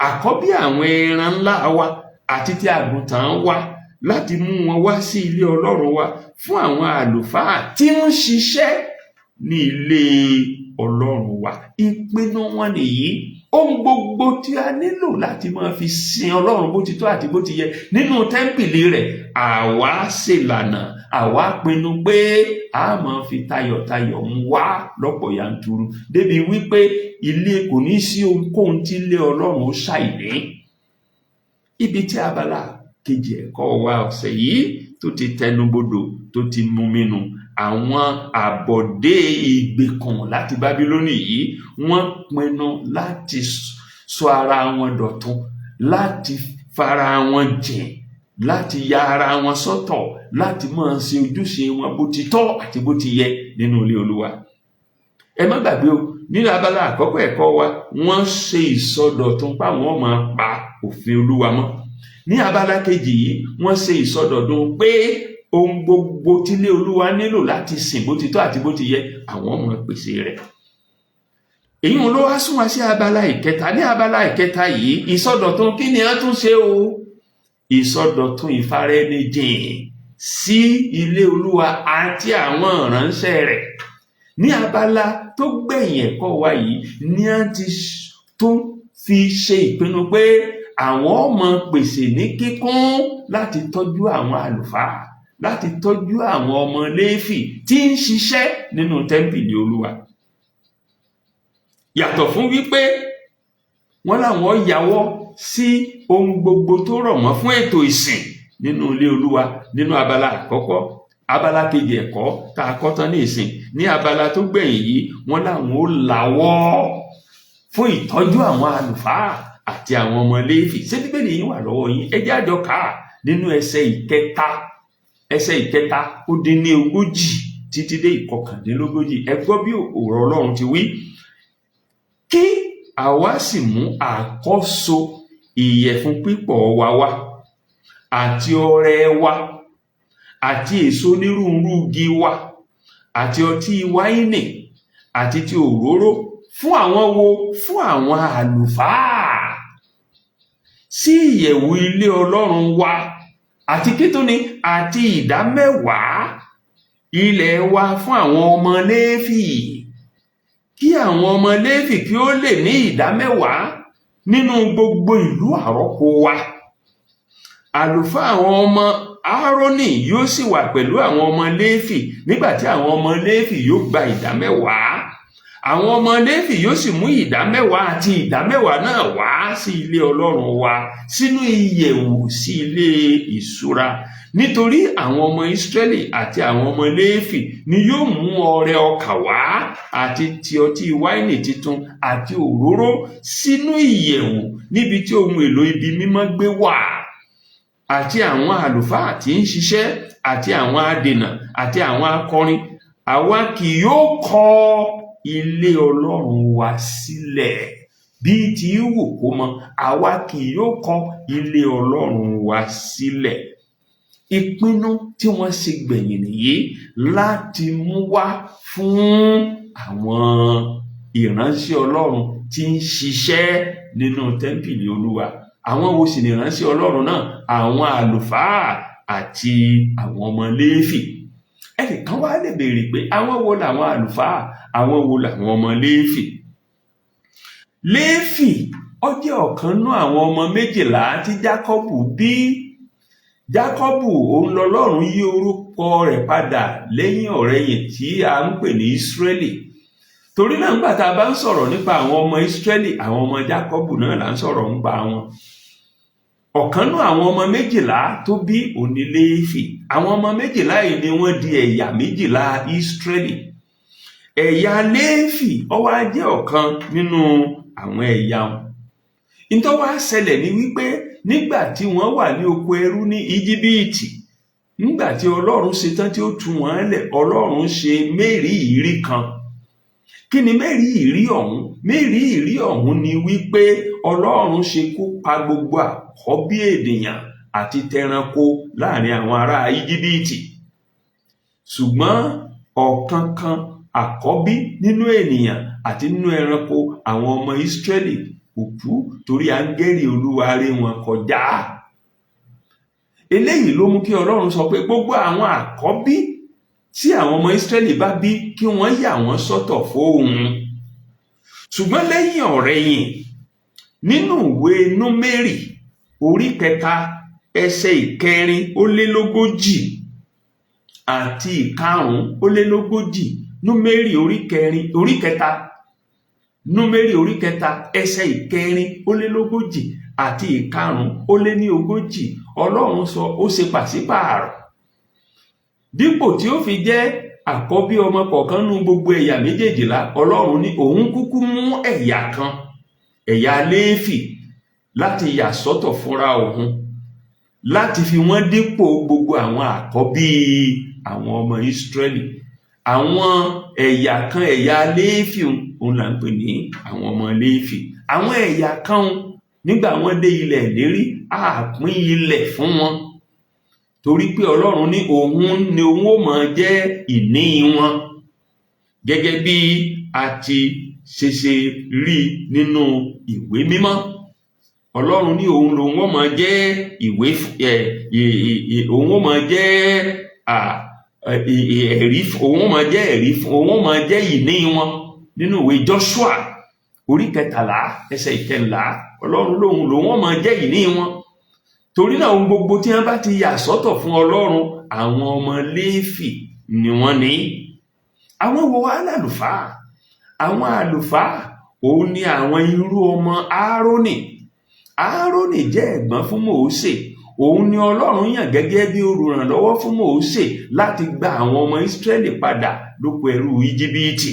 àkọ́bí àwọn ẹran ńlá wa àti ti àgùntàn wa, láti mú wọn wá sí ilé Ọlọ́run wa fún àwọn àlùfáà tí ń ṣiṣẹ́ ní ilé Ọlọ́run wa. Ìpinnu wọn nìyí. Ohun gbogbo tí a nílò láti máa fi sin Ọlọ́run bó ti tọ́ àti bó ti yẹ nínú tẹ́ḿpìlì rẹ̀, àwa ṣèlànà, àwa pinnu pé a máa fi tayọ̀tayọ̀ mú wá lọ́pọ̀ yanturu, débi wípé ilé kò ní sí ohunkóhun tí ilé Ọlọ́run ó ṣàìní. Ibi tí abala kejì ẹ̀kọ́ wa ọ̀sẹ̀ yìí tó ti tẹnubodò, tó ti muminu, àwọn àbọ̀dé ìgbèkùn láti Bábílónì yìí, wọ́n pinnu láti sọ ara wọn dọ̀tun, láti fara wọn jìn, láti ya ara wọn sọ́tọ̀, láti máa ṣe ojúṣe wọn bó ti tọ́ àti bó ti yẹ nínú ilé Olúwa. Ẹ má gbàgbé o, nínú abala àkọ́kọ́ ẹ̀kọ́ wa, wọ́n ṣe ìsọdọ̀tun páwọn máa pa òfin Olúwa mọ́. Ní abala kejì yìí, wọ́n ṣe ìsọdọ̀tun pé ohun gbogbo tílé Olúwa nílò láti sìn bó ti tọ́ àti bó ti yẹ, àwọn máa pèsè rẹ̀. Èyí ló wá sún wa sí abala ìkẹta. Ní abala ìkẹta yìí, ìsọdọ̀tun kí ni a tún ṣe o? Ìsọdọ̀tun ìfaraẹnijìn sí ilé Olúwa àti àwọn ìránṣẹ́ rẹ̀. Ní abala tó gbẹ̀yìn ẹ̀kọ́ wa yìí ní a ti tún fi ṣe ìpinnu pé àwọn máa pèsè ní kíkún láti tọ́jú àwọn àlùfáà, láti tọ́jú àwọn ọmọ Léfì tí ń ṣiṣẹ́ nínú tẹ́ḿpìlì Olúwa. Yàtọ̀ fún wípé wọ́n láwọn yàwọ́ sí ohun gbogbo tó rọ̀ mọ́ fún ètò ìsìn nínú ilé Olúwa nínú abala àkọ́kọ́, abala kejì ẹ̀kọ́ tá a kọ́ tán ní ìsìn, ní abala tó gbẹ̀yìn yìí, wọ́n láwọn ó làwọ́ fún ìtọ́jú àwọn àlùfáà àti àwọn ọmọ Léfì. Ṣé Bíbélì yín wà lọ́wọ́ yín? Ẹ jẹ́ àjọ kà á nínú ẹsẹ̀ ìkẹta, ẹsẹ̀ 43 títí dé 39. Ẹ gbọ́ bí ọ̀rọ̀ Ọlọ́run ti wí: kí àwa sì mú àkọ́so ìyẹ̀fun pípọ̀ wa wá, àti ọrẹ wa, àti èso onírúurú igi wa, àti ọtí wáìnì, àti ti òróró fún àwọn wo? Fún àwọn àlùfáà, sí ìyẹ̀wù ilé Ọlọ́run wa. Àti kí tún ni? Àti ìdá mẹ́wàá ilẹ̀ wa fún àwọn ọmọ Léfì, kí àwọn ọmọ Léfì kí ó lè ní ìdá mẹ́wàá nínú gbogbo ìlú àrọ́kọ wa. Àlùfáà àwọn ọmọ Áárónì yóò sì wà pẹ̀lú àwọn ọmọ Léfì nígbà tí àwọn ọmọ Léfì yóò gba ìdá mẹ́wàá. Àwọn ọmọ Léfì yóò sì mú ìdá mẹ́wàá àti ìdá mẹ́wàá náà wá sí ilé Ọlọ́run wa, sínú ìyẹ̀wù, sí ilé ìṣúra, nítorí àwọn ọmọ Ísírẹ́lì àti àwọn ọmọ Léfì ni yóò mú ọrẹ ọkà wá, àti ti ọtí wáìnì titun àti òróró sínú ìyẹ̀wù níbi tí ohun èlò ibi mímọ́ gbé wà, àti àwọn àlùfáà tí ń ṣiṣẹ́, àti àwọn adènà, àti àwọn akọrin. Àwa kì yóò kọ ilé Ọlọ́run wa sílẹ̀ bí ti wù kó mọ. Àwa kì yóò kọ ilé Ọlọ́run wa sílẹ̀. Ìpinnu tí wọ́n ṣe gbẹ̀yìn nìyí láti mú wá fún àwọn ìránṣẹ́ Ọlọ́run tí ń ṣiṣẹ́ nínú tẹ́ḿpìlì Olúwa. Àwọn wo sì ni ìránṣẹ́ Ọlọ́run náà? Àwọn àlùfáà àti àwọn ọmọ Léfì. Ẹnìkan wá lè béèrè pé àwọn wo làwọn àlùfáà, àwọn wo làwọn ọmọ Léfì? Léfì ó jẹ́ ọ̀kan nú àwọn ọmọ 12 tí Jákọ́bù bí. Jákọ́bù òun lọlọ́run yí orúkọ rẹ̀ padà lẹ́yìn ọ̀rẹyìn tí a ń pè ní Ísírẹ́lì. Torí náà, nígbà tá a bá ń sọ̀rọ̀ nípa àwọn ọmọ Ísírẹ́lì, àwọn ọmọ Jákọ́bù náà là ń sọ̀rọ̀ nípa wọn. Ọ̀kan nú àwọn ọmọ 12 tó bí òun ni Léfì. Àwọn ọmọ 12 yìí ni wọ́n di ẹ̀yà 12 Ísírẹ́lì. Ẹ̀yà Léfì ó wá jẹ́ ọ̀kan nínú àwọn ẹ̀yà wọn. Ntọ́ wá ṣẹlẹ̀ ni wípé nígbà tí wọ́n wà ní oko ẹrú ní Íjíbítì, nígbà tí Ọlọ́run ṣetán tí ó tú wọn lẹ̀, Ọlọ́run ṣe mérìírí kan. Kí ni mérìírí ọ̀hún? Mérìírí ọ̀hún ni wípé Ọlọ́run ṣekú pa gbogbo àkọ́bí ènìyàn àti tẹranko láàrin àwọn ará Íjíbítì. Ṣùgbọ́n ọ̀kankan àkọ́bí nínú ènìyàn àti nínú ẹranko àwọn ọmọ Ísírẹ́lì kò kú, torí áńgẹ́lì Olúwa ré wọn kọjá. Eléyìí ló mú kí Ọlọ́run sọ pé gbogbo àwọn àkọ́bí tí àwọn ọmọ Ísírẹ́lì bá bí, kí wọ́n yà wọ́n sọ́tọ̀ fóun. Ṣùgbọ́n lẹ́yìn ọ̀rẹyìn, nínú ìwé Númérì orí 3 ẹsẹ̀ 44 àti 45, Númérì orí kẹrin, orí kẹta, Númérì orí 3 ẹsẹ̀ 44 àti 45, Ọlọ́run sọ, ó ṣe pàṣípààrọ̀. Dípò tí ó fi jẹ́ àkọ́bí ọmọ kọ̀ọ̀kan nú gbogbo ẹ̀yà 12, Ọlọ́run ní òun kúkú mú ẹ̀yà kan, ẹ̀yà Léfì, láti yà sọ́tọ̀ fúnra òun, láti fi wọ́n dípò gbogbo àwọn àkọ́bí àwọn ọmọ Ísírẹ́lì. Àwọn ẹ̀yà kan, ẹ̀yà Léfì, òun là ń pè ní àwọn ọmọ Léfì. Àwọn ẹ̀yà kan, nígbà wọ́n dé ilẹ̀ ìlérí, a pín ilẹ̀ fún wọn, torí pé Ọlọ́run ní òun ni òun ó máa jẹ́ ìní wọn, gẹ́gẹ́ bí a ti ṣe rí nínú ìwé mímọ́. Ọlọ́run ní òun lòun ó máa jẹ́ ìwé ẹ̀, òun ó máa jẹ́ ẹ̀rí, òun ó máa jẹ́ ẹ̀rí, òun ó máa jẹ́ ìní wọn. Nínú ìwé Joshua orí 13 ẹsẹ̀ 14, Ọlọ́run lòun lòun ó máa jẹ́ ìní wọn. Torí náà, ohun gbogbo tí wọ́n bá ti yà sọ́tọ̀ fún Ọlọ́run, àwọn ọmọ Léfì ni wọ́n ní. Àwọn wo wá làlùfáà? Àwọn àlùfáà òun ni àwọn irú ọmọ Áárónì. Áárónì jẹ́ ẹ̀gbọ́n fún Mósè. Òun ni Ọlọ́run yàn gẹ́gẹ́ bí olùrànlọ́wọ́ fún Mósè láti gba àwọn ọmọ Ísírẹ́lì padà lóko ẹrú Íjíbítì.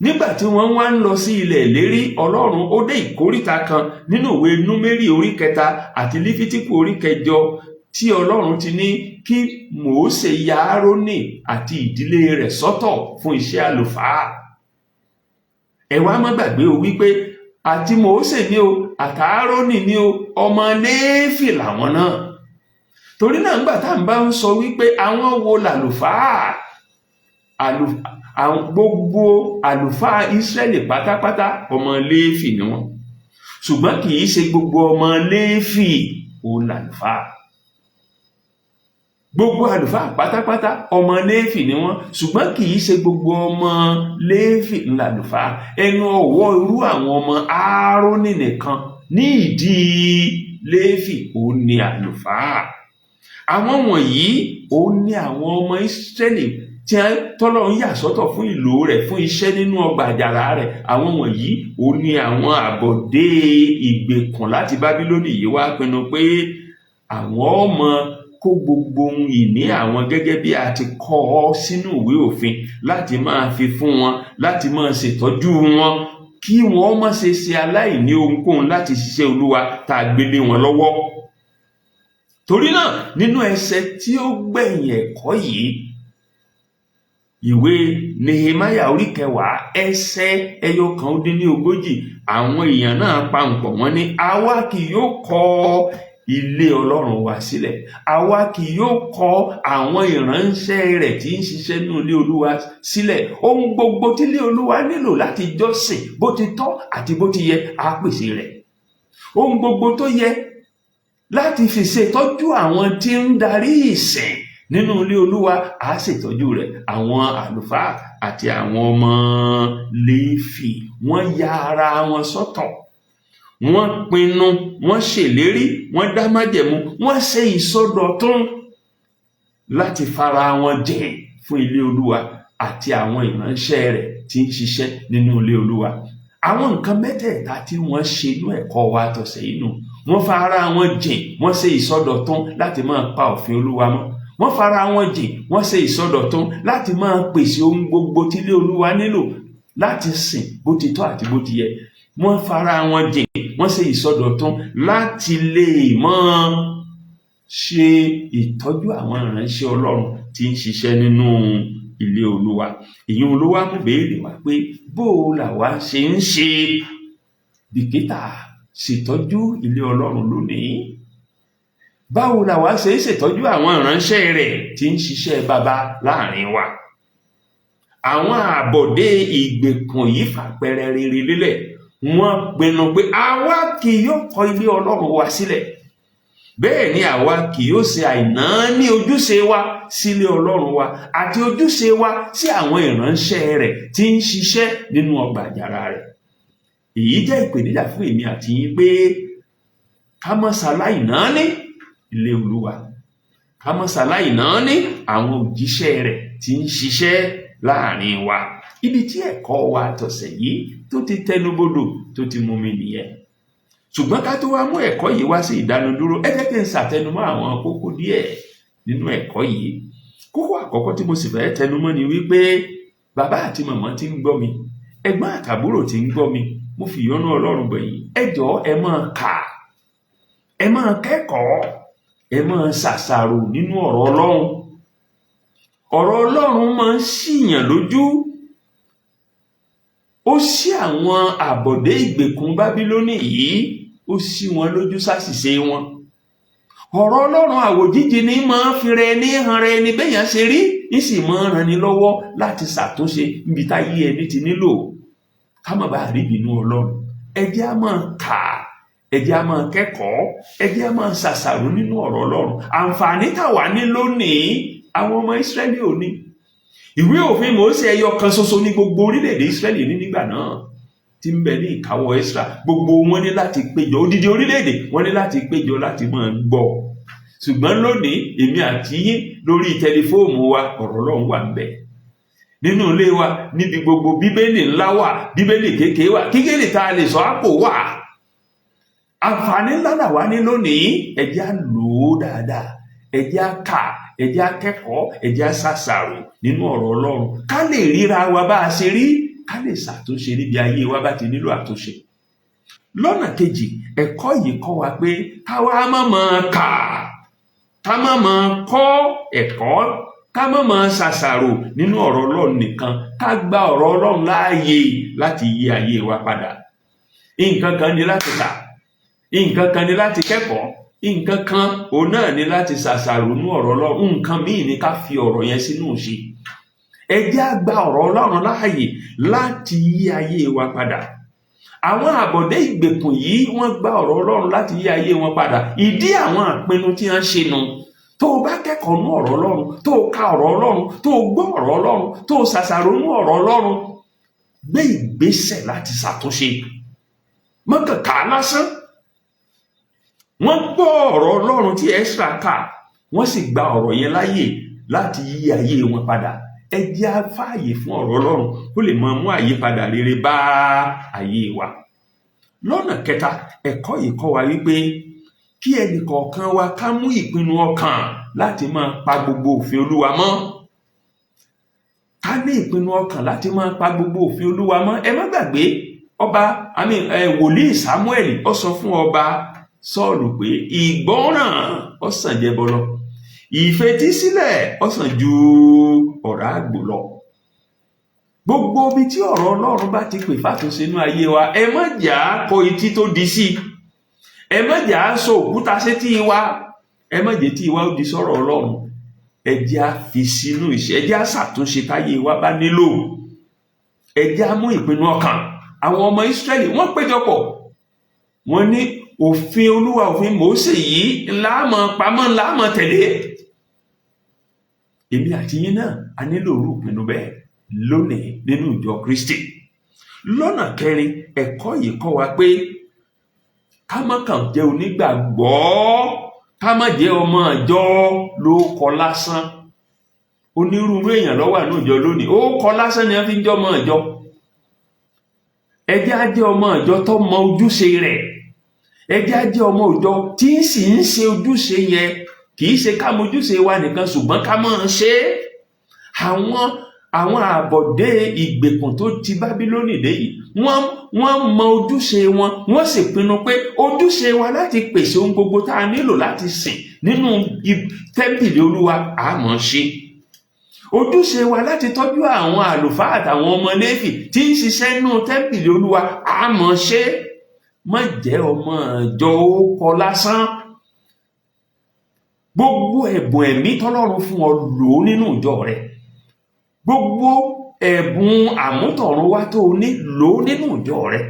Nígbà tí wọ́n wá ń lọ sí ilẹ̀ ìlérí, Ọlọ́run ó dé ìkóríta kan nínú ìwé Númérì orí 3 àti Lífítíkù orí 8, tí Ọlọ́run ti ní kí Mósè ya Áárónì àti ìdílé rẹ̀ sọ́tọ̀ fún iṣẹ́ àlùfáà. Ẹ wá má gbàgbé o wípé àti Mósè ní o, àti Áárónì ní o, ọmọ Léfì làwọn náà. Torí náà, nígbà tá à ń bá ń sọ wípé àwọn wo làlùfáà, gbogbo àlùfáà Ísírẹ́lì pátápátá, ọmọ Léfì ni wọ́n. Ṣùgbọ́n kì í ṣe gbogbo ọmọ Léfì òun làlùfáà. Gbogbo àlùfáà pátápátá, ọmọ Léfì ni wọ́n, ṣùgbọ́n kì í ṣe gbogbo ọmọ Léfì ńlàlùfáà. Ẹnu ọ̀wọ́ irú àwọn ọmọ Áárónì nìkan ní ìdí Léfì òun ni àlùfáà. Àwọn wọ̀nyí òun ni àwọn ọmọ Ísírẹ́lì tí tọ́lọ́run yà sọ́tọ̀ fún ìlò rẹ̀, fún iṣẹ́ nínú ọgbà àjàrà rẹ̀. Àwọn wọ̀nyí òun ni àwọn àbọ̀dé ìgbèkùn láti Bábílónì yìí wá pinnu pé àwọn ọmọ kó gbogbo ohun ìní àwọn, gẹ́gẹ́ bí a ti kọ ọ́ sínú ìwé òfin, láti máa fi fún wọn, láti máa ṣètọ́jú wọn, kí wọ́n má ṣe ṣe aláìní ohunkóhun láti ṣiṣẹ́ Olúwa tá a gbé lé wọn lọ́wọ́. Torí náà, nínú ẹsẹ̀ tí ó gbẹ̀yìn ẹ̀kọ́ yìí, ìwé Nehemiah orí 10 ẹsẹ̀ 41, àwọn èèyàn náà panupọ̀, wọ́n ní, "Àwa kì yóò kọ̀ ilé Ọlọ́run wa sílẹ̀, àwa kì yóò kọ̀ àwọn ìránṣẹ́ rẹ̀ tí ń ṣiṣẹ́ nínú ilé Olúwa sílẹ̀. Ohun gbogbo tí ilé Olúwa nílò láti jọ́sìn bó ti tọ́ àti bó ti yẹ, á pèsè rẹ̀. Ohun gbogbo tó yẹ láti fi ṣètọ́jú àwọn tí ń darí ìsìn nínú ilé Olúwa, á ṣètọ́jú rẹ̀, àwọn àlùfáà àti àwọn ọmọ Léfì. Wọ́n ya ara wọn sọ́tọ̀, wọ́n pinnu, wọ́n ṣèlérí, wọ́n dá májẹ̀mú, wọ́n ṣe ìsọdọ̀tun láti fara wọn jìn fún ilé Olúwa àti àwọn ìránṣẹ́ rẹ̀ tí ń ṣiṣẹ́ nínú ilé Olúwa. Àwọn nǹkan mẹ́tẹ̀ẹ̀ta tí wọ́n ṣe inú ẹ̀kọ́ wa tọ̀sẹ̀ inú: wọ́n fara wọn jìn, wọ́n ṣe ìsọdọ̀tun láti máa pa òfin Olúwa mọ́. Wọ́n fara wọn jìn, wọ́n ṣe ìsọdọ̀tun láti máa pèsè ohun gbogbo tí ilé Olúwa nílò láti sìn bó ti tọ́ àti bó ti yẹ. Wọ́n fara wọn jìn, wọ́n ṣe ìsọdọ̀tun láti lè máa ṣe ìtọ́jú àwọn ìránṣẹ́ Ọlọ́run tí ń ṣiṣẹ́ nínú ilé Olúwa. Ìyẹn Olúwa mú béèrè wá pé, bó o làwa ṣe ń ṣe bìkítà ṣètọ́jú ilé Ọlọ́run lónìí? Báwo làwa ṣe ń ṣètọ́jú àwọn ìránṣẹ́ rẹ̀ tí ń ṣiṣẹ́ baba láàrin wa? Àwọn àbọ̀dé ìgbèkùn yìí fàpẹẹrẹ rere lélẹ̀. Wọ́n pinnu pé àwa kì yóò kọ́ ilé Ọlọ́run wa sílẹ̀, bẹ́ẹ̀ ni àwa kì yóò ṣe àìnáání ojúṣe wa sílé Ọlọ́run wa àti ojúṣe wa sí àwọn ìránṣẹ́ rẹ̀ tí ń ṣiṣẹ́ nínú ọgbà àjàrà rẹ̀. Èyí jẹ́ ìpèníjà fún èmi àti yín pé ká má ṣaláìnáání ilé Olúwa, ká má ṣaláìnáání àwọn òjíṣẹ́ rẹ̀ tí ń ṣiṣẹ́ láàrin wa. Ibi tí ẹ̀kọ́ wa tọ̀sẹ̀ yìí tó ti tẹnubodò, tó ti mú mi nìyẹn. Ṣùgbọ́n ká tó wá mú ẹ̀kọ́ yìí wá sí ìdánudúró, ẹ jẹ́ kí n ṣàtẹnumọ́ àwọn kókó díẹ̀ nínú ẹ̀kọ́ yìí. Kókó àkọ́kọ́ tí mo sì fẹ́ tẹnumọ́ ni wípé, bàbá àti màmá tí ń gbọ́ mi, ẹ̀gbọ́n àtàbúrò tí ń gbọ́ mi, mo fi ìyọ́nú Ọlọ́run bẹ̀ yín, ẹ jọ̀ọ́, ẹ máa kà, ẹ máa kẹ́kọ̀ọ́, ẹ máa ṣàṣàrò nínú ọ̀rọ̀ Ọlọ́run. Ọ̀rọ̀ Ọlọ́run máa ń ṣìyàn lójú. Ó ṣí àwọn àbọ̀dé ìgbèkùn Bábílónì yìí, ó ṣí wọn lójú sáṣìṣe wọn. Ọ̀rọ̀ Ọlọ́run àwòjíji ní máa ń fi rẹ ní hàn rẹ ní bẹ́yàn ṣe rí, ní sì máa ń ranni lọ́wọ́ láti ṣàtúnṣe níbi táyé ẹni ti nílò, ká má bàa rí ìbínú Ọlọ́run. Ẹ jẹ́ á máa kà, ẹ jẹ́ á máa kẹ́kọ̀ọ́, ẹ jẹ́ á máa ṣàṣàrò nínú ọ̀rọ̀ Ọlọ́run. Àǹfààní táwa ní lónìí, àwọn ọmọ Ísírẹ́lì ò ní. Ìwé òfin Mósè ẹyọ kan ṣoṣo ní gbogbo orílẹ̀-èdè Ísírẹ́lì ní nígbà náà tí ń bẹ ní ìkáwọ́ Ẹ́sírà. Gbogbo wọn ní láti péjọ, odidi orílẹ̀-èdè wọn ní láti péjọ láti máa gbọ́. Ṣùgbọ́n lónìí, èmi àti yín, lórí tẹlifóònù wa, ọ̀rọ̀ Ọlọ́run wà ń bẹ. Nínú ilé wa, níbi gbogbo, Bíbélì ńlá wà, Bíbélì kékeré wà, kíkélì tá a lè sọ àpò wà. Àǹfààní ńlá làwa ní lónìí. Ẹ jẹ́ á lò ó dáadáa. Ẹ jẹ́ á kà, ẹ jẹ́ á kẹ́kọ̀ọ́, ẹ jẹ́ á ṣàṣàrò nínú ọ̀rọ̀ Ọlọ́run, ká lè ríra wa bá a ṣe rí, ká lè ṣàtúnṣe níbi ayé wa bá ti nílò àtúnṣe. Lọ́nà kejì, ẹ̀kọ́ yìí kọ́ wa pé ká wá má máa kà, ká má máa kọ́ ẹ̀kọ́, ká má máa ṣàṣàrò nínú ọ̀rọ̀ Ọlọ́run nìkan, ká gba ọ̀rọ̀ Ọlọ́run láàyè láti yí ayé wa padà. Nǹkan kan ni láti kà, nǹkan kan ni láti kẹ́kọ̀ọ́, nǹkan kan òun náà ni láti ṣàṣàrò nínú ọ̀rọ̀ Ọlọ́run, nǹkan míì ni ká fi ọ̀rọ̀ yẹn sínú ìṣe. Ẹ jẹ́ á gba ọ̀rọ̀ Ọlọ́run láàyè láti yí ayé wa padà. Àwọn àbọ̀dé ìgbèkùn yìí, wọ́n gba ọ̀rọ̀ Ọlọ́run láti yí ayé wọn padà. Ìdí àwọn àpinnu tí wọ́n ṣe nu. Tó o bá kẹ́kọ̀ọ́ nú ọ̀rọ̀ Ọlọ́run, tó o ka ọ̀rọ̀ Ọlọ́run, tó o gbọ́ ọ̀rọ̀ Ọlọ́run, tó o ṣàṣàrò nú ọ̀rọ̀ Ọlọ́run, gbé ìgbésẹ̀ láti ṣàtúnṣe, mọ́kànká lásán. Wọ́n gbọ́ ọ̀rọ̀ Ọlọ́run tí Ẹ́sírà kà, wọ́n sì gba ọ̀rọ̀ yẹn láàyè láti yí ayé wọn padà. Ẹ jẹ́ á fààyè fún ọ̀rọ̀ Ọlọ́run kó lè máa mú àyípadà rere bá ayé wa. Lọ́nà kẹta, ẹ̀kọ́ yìí kọ́ wa wípé kí ẹnì kọ̀ọ̀kan wa ká mú ìpinnu ọkàn láti máa pa gbogbo òfin Olúwa mọ́. Ká ní ìpinnu ọkàn láti máa pa gbogbo òfin Olúwa mọ́. Ẹ má gbàgbé, ọba àmì ẹ wòlíì Samuel, ó sọ fún ọba Sọ́ọ̀lù pé ìgbọ́ràn ó sàn jẹbọ lọ, ìfetísílẹ̀ ó sàn ju ọ̀rá àgbò lọ. Gbogbo ibi tí ọ̀rọ̀ Ọlọ́run bá ti pè fàtúnṣe inú ayé wa, ẹ má jà á kọ etí tó di sí i, ẹ má jà á sọ òkúta sétí wa, ẹ má jẹ́ tí wa ó di sọ̀rọ̀ Ọlọ́run. Ẹ jẹ́ á fi sínú ìṣe, ẹ jẹ́ á ṣàtúnṣe táyé wa bá nílò, ẹ jẹ́ á mú ìpinnu ọkàn. Àwọn ọmọ Ísírẹ́lì, wọ́n péjọpọ̀, wọ́n ní òfin Olúwa, òfin Mósè yìí ńlá mọ̀ pamọ́, ńlá mọ̀ tẹ̀lé. Èmi àti yín náà, a nílò irú ìpinnu bẹ́ẹ̀ Lónìí nínú ìjọ Kristi, lọ́nà kẹrin, ẹ̀kọ́ yìí kọ́ wa pé ká má kàn jẹ́ onígbàgbọ́, ká má jẹ́ ọmọ ìjọ ló kọ lásán. Onírúurú èèyàn ló wà ní ìjọ lónìí, ó kọ lásán ni wọ́n fi ń jẹ́ ọmọ ìjọ. Ẹ jẹ́ á jẹ́ ọmọ ìjọ tó mọ ojúṣe rẹ̀. Ẹ jẹ́ á jẹ́ ọmọ ìjọ tí ń sì ń ṣe ojúṣe yẹn. Kì í ṣe ká mojúṣe wa nìkan, ṣùgbọ́n ká máa ṣe é. Àwọn àbọ̀dé ìgbèkùn tó ti Bábílónì dé yìí, wọ́n mọ ojúṣe wọn, wọ́n sì pinnu pé ojúṣe wa láti pèsè ohun gbogbo tá a nílò láti sìn nínú tẹ́ḿpìlì Olúwa, a máa ṣe ojúṣe wa láti tọ́jú àwọn àlùfáà àtàwọn ọmọ Léfì tí ń ṣiṣẹ́ nínú tẹ́ḿpìlì Olúwa, a máa ṣe. Má jẹ́ ọmọ ìjọ ó kọ lásán. Gbogbo ẹ̀bùn ẹ̀mí tọ́lọ́run fún ọ, lò ó nínú ìjọ rẹ. Gbogbo ẹ̀bùn àmútọ̀run wá tó o ní, lò ó nínú ìjọ rẹ.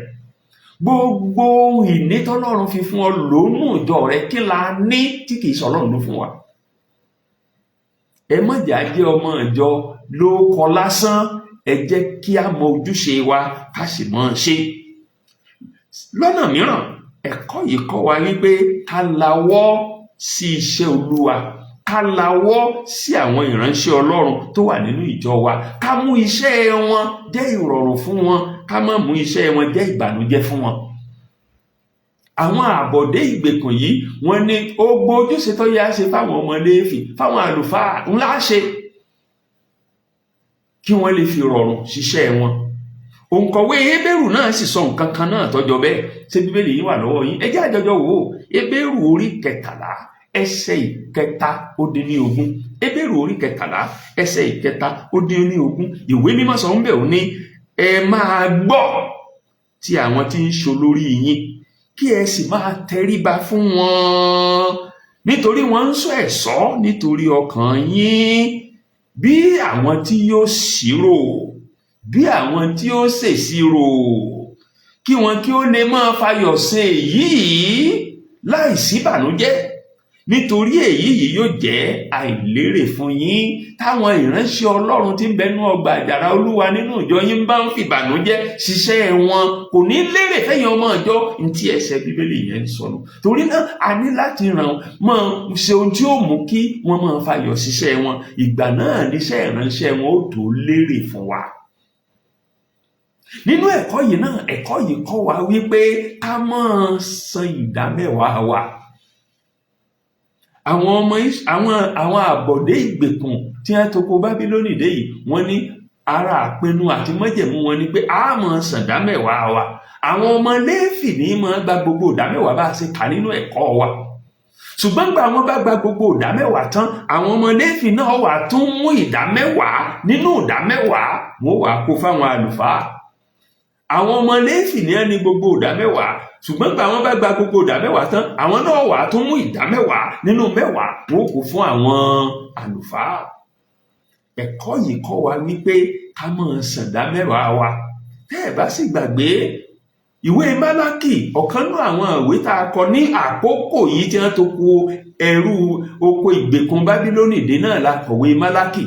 Gbogbo ohun ìní tọ́lọ́run fi fún ọ, lò ó nínú ìjọ rẹ. Kí la ní tí kìí sọ Ọlọ́run ló fún wa? Ẹ má jà jẹ́ ọmọ ìjọ ló kọ lásán. Ẹ jẹ́ kí a mọ ojúṣe wa, ká sì mọ̀ ọ́n ṣe. Lọ́nà mìíràn, ẹ̀kọ́ yìí kọ́ wa wípé ká lawọ́ sí iṣẹ́ Olúwa, ká lawọ́ sí àwọn ìránṣẹ́ Ọlọ́run tó wà nínú ìjọ wa, ká mú iṣẹ́ wọn jẹ́ ìrọ̀rùn fún wọn, ká má mú iṣẹ́ wọn jẹ́ ìbànújẹ́ fún wọn. Àwọn àbọ̀dé ìgbèkùn yìí, wọ́n ní ogbó ojúṣe tó yẹ á ṣe fáwọn ọmọ Léfì, fáwọn àlùfáà ńlá ṣe, kí wọ́n lè fi rọrùn ṣiṣẹ́ wọn. Òǹkọ̀wé Hébérù náà sì sọ nǹkan kan náà tọ́jọ́ bẹ́ẹ̀. Ṣé Bíbélì yín wà lọ́wọ́ yín? Ẹ jẹ́ àjọjọ wò ó. Hébérù 13:23. Hébérù 13:23. Ìwé Mímọ́ sọ ń bẹ̀, ó ní, "Ẹ máa gbọ́ tí àwọn tí ń ṣolórí yín, kí ẹ sì máa tẹríba fún wọn, nítorí wọ́n ń ṣọ́ ẹ̀ṣọ́ nítorí ọkàn yín, bí àwọn tí yóò ṣírò, bí àwọn tí ó ṣèṣirò, kí wọn kí ó lè máa fayọ̀ ṣe èyí láìsí ìbànújẹ́, nítorí èyí yìí yóò jẹ́ àìlérè fún yín." Táwọn ìránṣẹ́ Ọlọ́run tí ń bẹnu ọgbà àjàrà Olúwa nínú ìjọ yín bá ń fìbànújẹ́ ṣiṣẹ́ wọn, kò ní lérè fẹ́yìn ọmọ ìjọ. Ntí ẹsẹ̀ Bíbélì yẹn ń sọnù. Torí náà, a ní láti ràn mọ́ ṣe ohun tí ó mú kí wọ́n máa fayọ̀ ṣiṣẹ́ wọn. Ìgbà náà níṣẹ́ ìránṣẹ́ wọn ó tó lérè fún wa. Nínú ẹ̀kọ́ yìí náà, ẹ̀kọ́ yìí kọ́ wa wípé ká máa san ìdá mẹ́wàá wa. Àwọn ọmọ àwọn àbọ̀dé ìgbèkùn tí wọ́n toko Bábílónì dé yìí, wọ́n ní ara àpinnu àti májẹ̀mú wọn ni pé a máa san ìdá mẹ́wàá wa. Àwọn ọmọ Léfì ní máa gba gbogbo ìdá mẹ́wàá, bá a ṣe kà nínú ẹ̀kọ́ wa. Ṣùgbọ́n gbà wọ́n bá gba gbogbo ìdá mẹ́wàá tán, àwọn ọmọ Léfì náà wà tún mú ìdá mẹ́wàá nínú ìdá mẹ́wàá, wọ́n wà kó fáwọn àlùfáà. Àwọn ọmọ Léfì ní ẹni gbogbo ìdá mẹ́wàá, ṣùgbọ́n gbà wọ́n bá gba gbogbo ìdá mẹ́wàá tán, àwọn náà wà tún mú ìdá mẹ́wàá nínú mẹ́wàá, wọ́n kó fún àwọn àlùfáà. Ẹ̀kọ́ yìí kọ́ wa wípé ká máa san ìdá mẹ́wàá wa. Tẹ́ ẹ̀ bá sì gbàgbé ìwé Málákì, ọ̀kan nú àwọn ìwé tá a kọ ní àkókò yìí tí wọ́n tó kó ẹrú oko ìgbèkùn Bábílónì dé náà la kọ̀wé Málákì.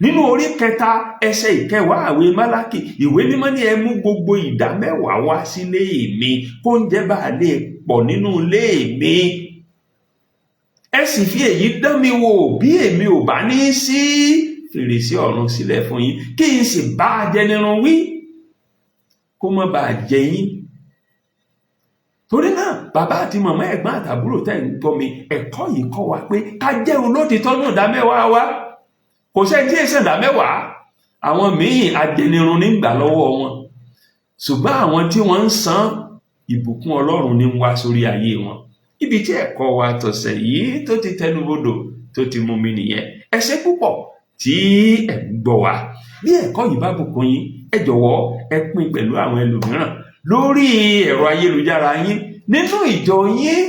Nínú 3:10 àwé Málákì, Ìwé Mímọ́ ní, "Ẹ mú gbogbo ìdá mẹ́wàá wá sílé mi, kóúnjẹ bá lè pọ̀ nínú ilé mi. Ẹ sì fi èyí dán mi wò, bí èmi ò bá ní sí fèrèsé ọ̀run sílẹ̀ fún yín, kí n sì bá ajẹnirun wí, kó má bàa jẹ yín." Torí náà, bàbá àti màmá, ẹ̀gbọ́n àtàbúrò tẹ́ ń gbọ́ mi, ẹ̀kọ́ yìí kọ́ wa pé ká jẹ́ olótìtọ́ náà ìdá mẹ́wàá wa. Kò sẹ́ni tí èsì ìdá mẹ́wàá. Àwọn míì, ajẹnirun nígbà lọ́wọ́ wọn, ṣùgbọ́n àwọn tí wọ́n ń san, ìbùkún Ọlọ́run ní ń wá sórí ayé wọn. Ibi tí ẹ̀kọ́ wa tọ̀sẹ̀ yìí tó ti tẹnubodò tó ti mú mi nìyẹn. Ẹ ṣé púpọ̀ tí ẹ̀ ń gbọ́ wa. Bí ẹ̀kọ́ yìí bá bùkún yín, ẹ jọ̀wọ́, ẹ pín pẹ̀lú àwọn ẹlòmíràn lórí ẹ̀rọ ayélujára yín, nínú ìjọ yín,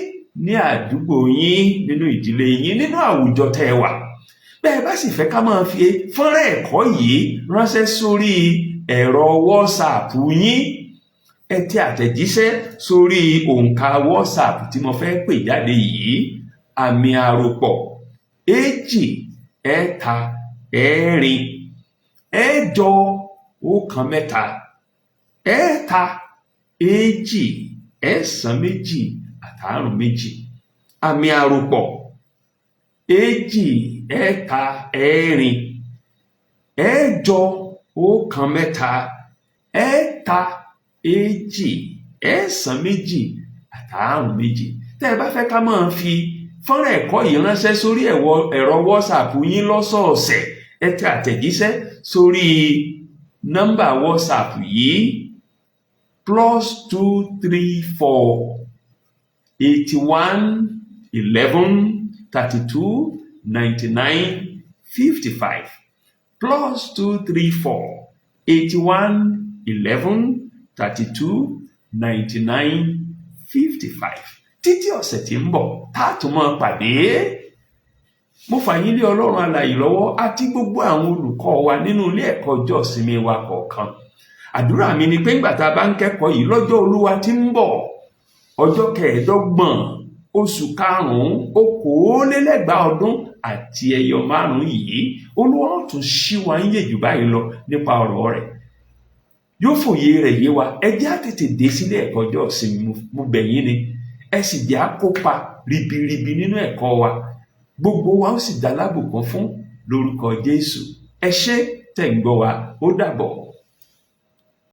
ní àdúgbò yín, nínú ìdílé yín, nínú àwùjọ tẹ́ ẹ wà. Bẹ́ẹ̀ bá sì fẹ́ ká máa fi fọ́nrán ẹ̀kọ́ yìí ránṣẹ́ sórí ẹ̀rọ WhatsApp yín, ẹ tẹ àtẹ̀jíṣẹ́ sórí òǹkà WhatsApp tí mo fẹ́ pè jáde yìí: àmì àròpọ̀ 234 Ẹ̀jọ, ọ̀kan, mẹ́ta, ẹ̀ta, èjì, ẹ̀sán, méjì àtàrún, méjì. Àmì àròpọ̀: èjì, ẹ̀ta, ẹ̀rin, ẹ̀jọ, ọ̀kan, mẹ́ta, ẹ̀ta, èjì, ẹ̀sán, méjì àtàrún, méjì. Tẹ́ ẹ bá fẹ́ ká máa fi fọ́nrán ẹ̀kọ́ yìí ránṣẹ́ sórí ẹ̀rọ WhatsApp yín lọ́sọ̀ọ̀sẹ̀, ẹ tẹ àtẹ̀jíṣẹ́ sórí nọ́mbà WhatsApp yìí: +234 81 11 32 99 55, +234 81 11 32 99 55. Títí ọ̀sẹ̀ tí ń bọ̀ tá a tún máa pàdé, mo fà yín lé Ọlọ́run alààyè lọ́wọ́ àti gbogbo àwọn olùkọ́ wa nínú ilé ẹ̀kọ́ ọjọ́ ìsinmi wa kọ̀ọ̀kan. Àdúrà mi ni pé ńgbà tá a bá ń kẹ́kọ̀ọ́ yìí lọ́jọ́ Olúwa tí ń bọ̀, ọjọ́ 25 oṣù karùn-ún 2025 yìí, Olúwa ó tún ṣí wa ń yè jù báyìí lọ nípa ọ̀rọ̀ rẹ̀, yóò fòye rẹ̀ yé wa. Ẹ jẹ́ á tètè dé sílé ẹ̀kọ́ ọjọ́ ìsinmi, mo bẹ̀ yín ni. Ẹ sì jẹ́ á kópa ribiribi nínú ẹ̀kọ́ wa. Gbogbo wa ó sì dá lábùkún fún lórúkọ Jésù. Ẹ ṣé tẹ̀ ń gbọ́ wa. Ó dàbọ̀.